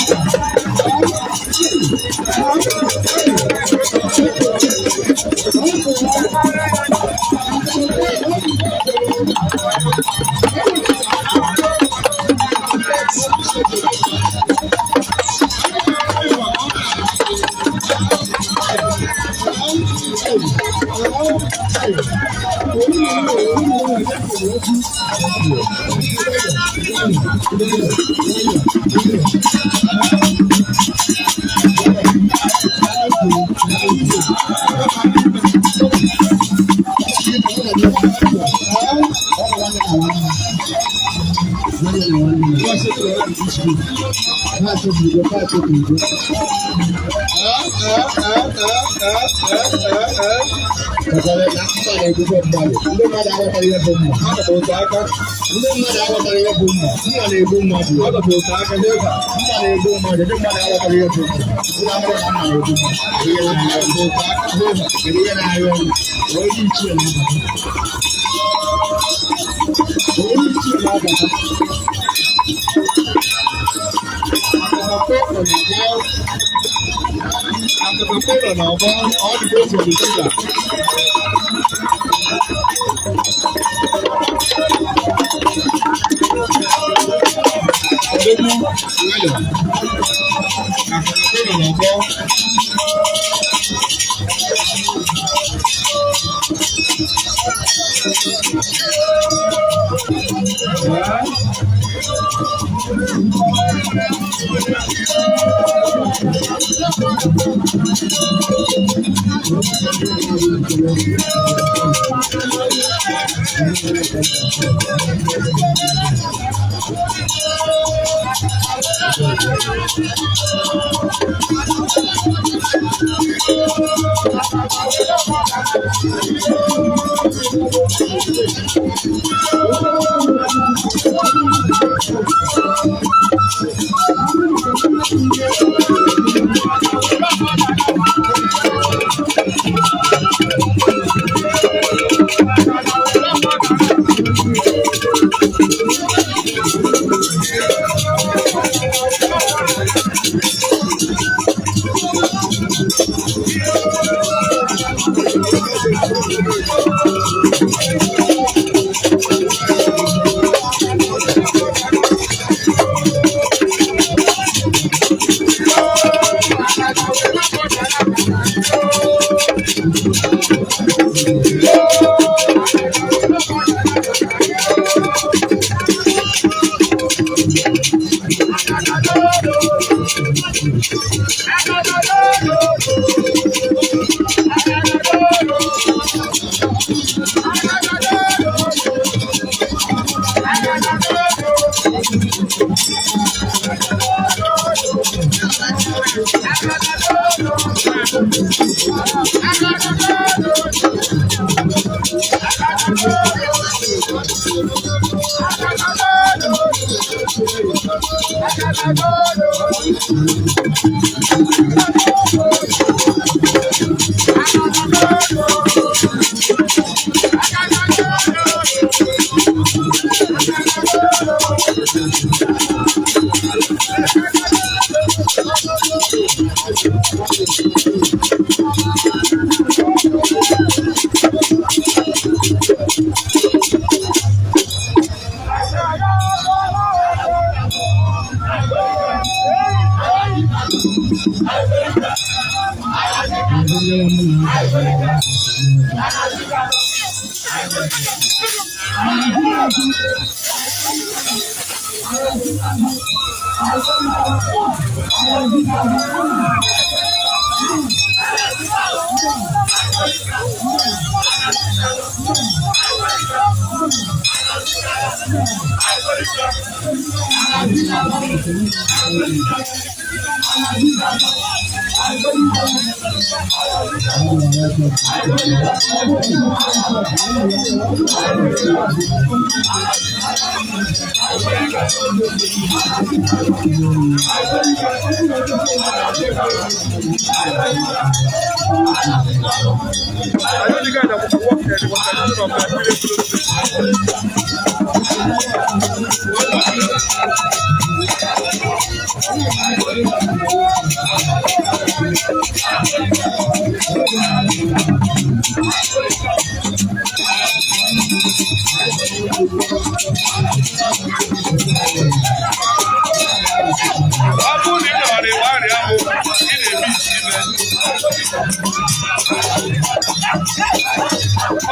Thank you. Ndị mmadụ aghọtara ihe bụ mma. Ndị mmadụ aghọtara ihe bụ mma. Mma na-egbu mmadụ. Mma na-egbu mmadụ. Ndị mmadụ aghọtara ihe bụ mma. Ndị amara na mma na-egbu mmadụ. Ihe na-arịa ọrụ. Kedu ihe na-arịa ọrụ? Onye ichie na-abata. Onye ichie na-abata. All the boys will be sugar.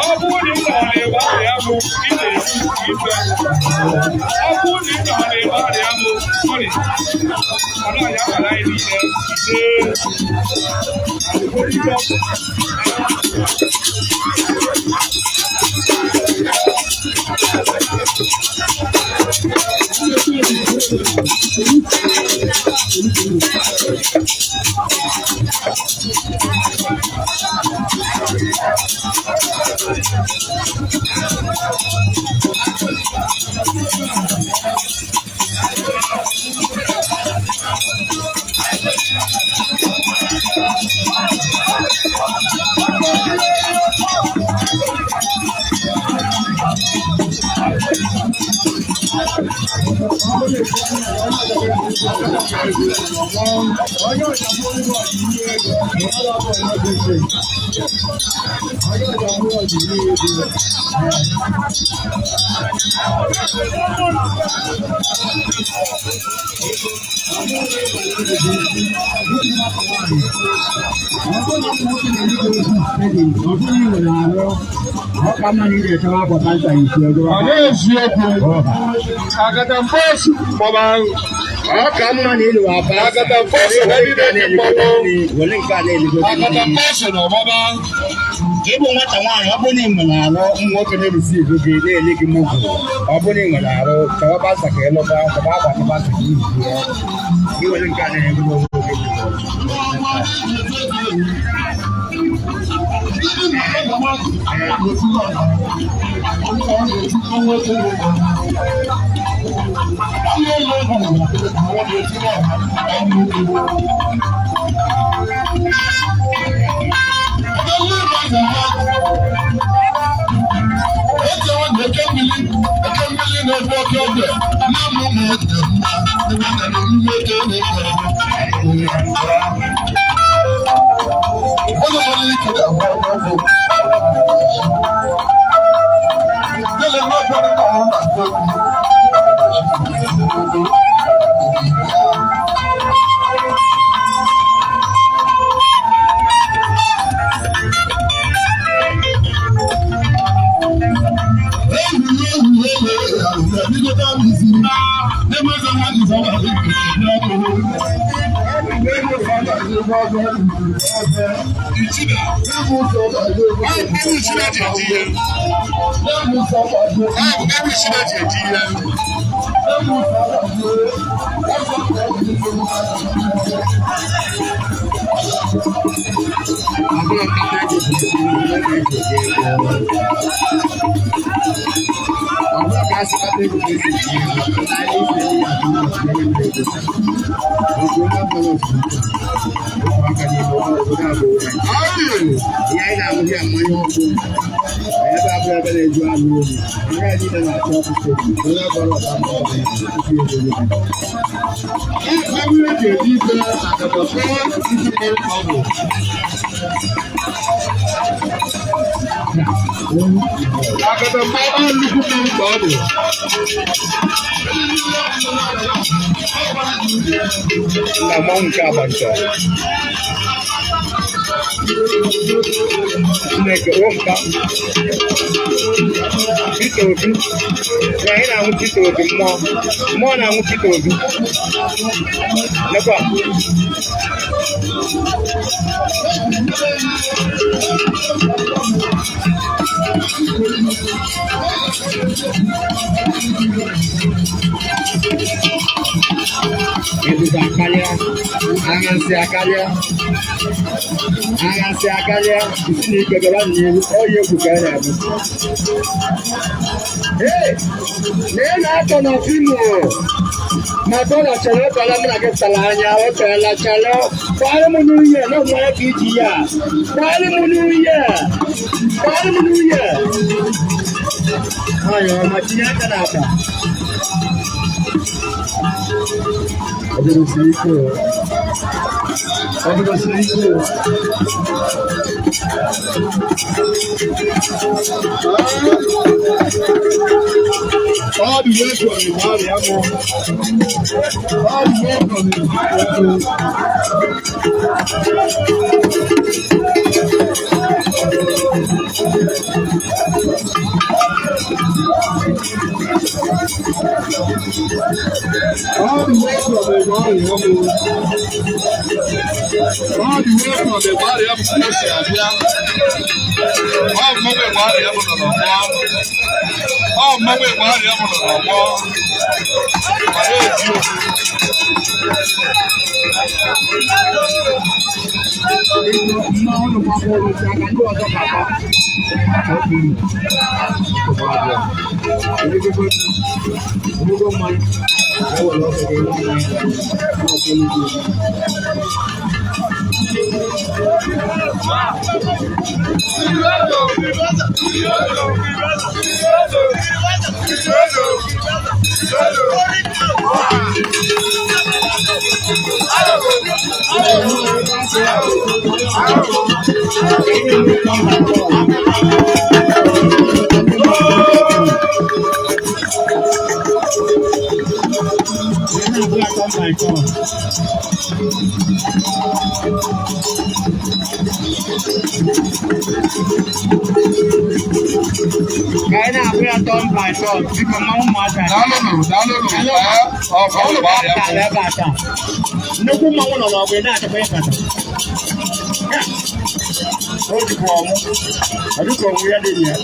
Ọ bụrụ na ị nọ n'ebe arịa mụ, ị na-esi ife. Ọ bụrụ na ị nọ n'ebe arịa mụ, sorry, ọ naghị agbara anyị niile. Ọ na-eziokwu agatamposu kpọba Ọ ka mma na ịlụ aba. Agatamposu na ndị na-eji mmanwụ. Were nke a na-eligo. Agatamposu na ọgbaba. Ịbụ nwata nwaanyị, ọ bụrụ na ị nwere arụ, ụmụ nwoke na-erisi ibu gị na-ele gị mugwu. Ọ bụrụ na ị nwere arụ, chọwa pasta ka ịlụba, chọwa akwa chọba pasta ka ibu ya. Gị were nke a na-egogo onwe gị. Na mmanwụ nke agba nchọrọ. Chineke wepụta Peter Obi na anyị na-anwụ Peter Obi mmụọ mmụọ na-anwụ Peter Obi nekwa. Ebube akarịa, agha akarịa, agha nsị akarịa, isi na ike gaba n'ihu, oyi egwu ka a na-abụ. Ee, na ị na-atọ na fiimu ma bọọlụ chere ọtọla mụ na gị tara anya, ọ tọrọla chere kpọrọ m n'uhie na mmanya ka iji ya kpọrọ m n'uhie, kpọrọ m n'uhie. Nwanyị ọma tinye aka n'akpa. Ọ dịrị siri ike o. Ọ bidosiri ike o. All the way from Igbariam. All the way from Igbariam. All the way from Igbariam. All the way from Igbariam ka o si abịa. Ọ mmanwụ Igbariam nọ n'ọgbọ. Ọ mmanwụ Igbariam nọ n'ọgbọ. Ma na-eti okwu. Mmanwụ nụkwa aka ndị ọzọ bata. Ka anyị na-abụ ya turn by turn, biko mmanwụ ụmụaka. Daalụnụ, daalụnụ. Ee, ọ bụ Ụnụ Igbariam. ga-apụta ebe a taa. Nnukwu mmanwụ nọ n'ọgụ, ị na-achọkwa ịbata. Ya. O jikwa ọmụ. Ọ dịka onwe ya dị na ya.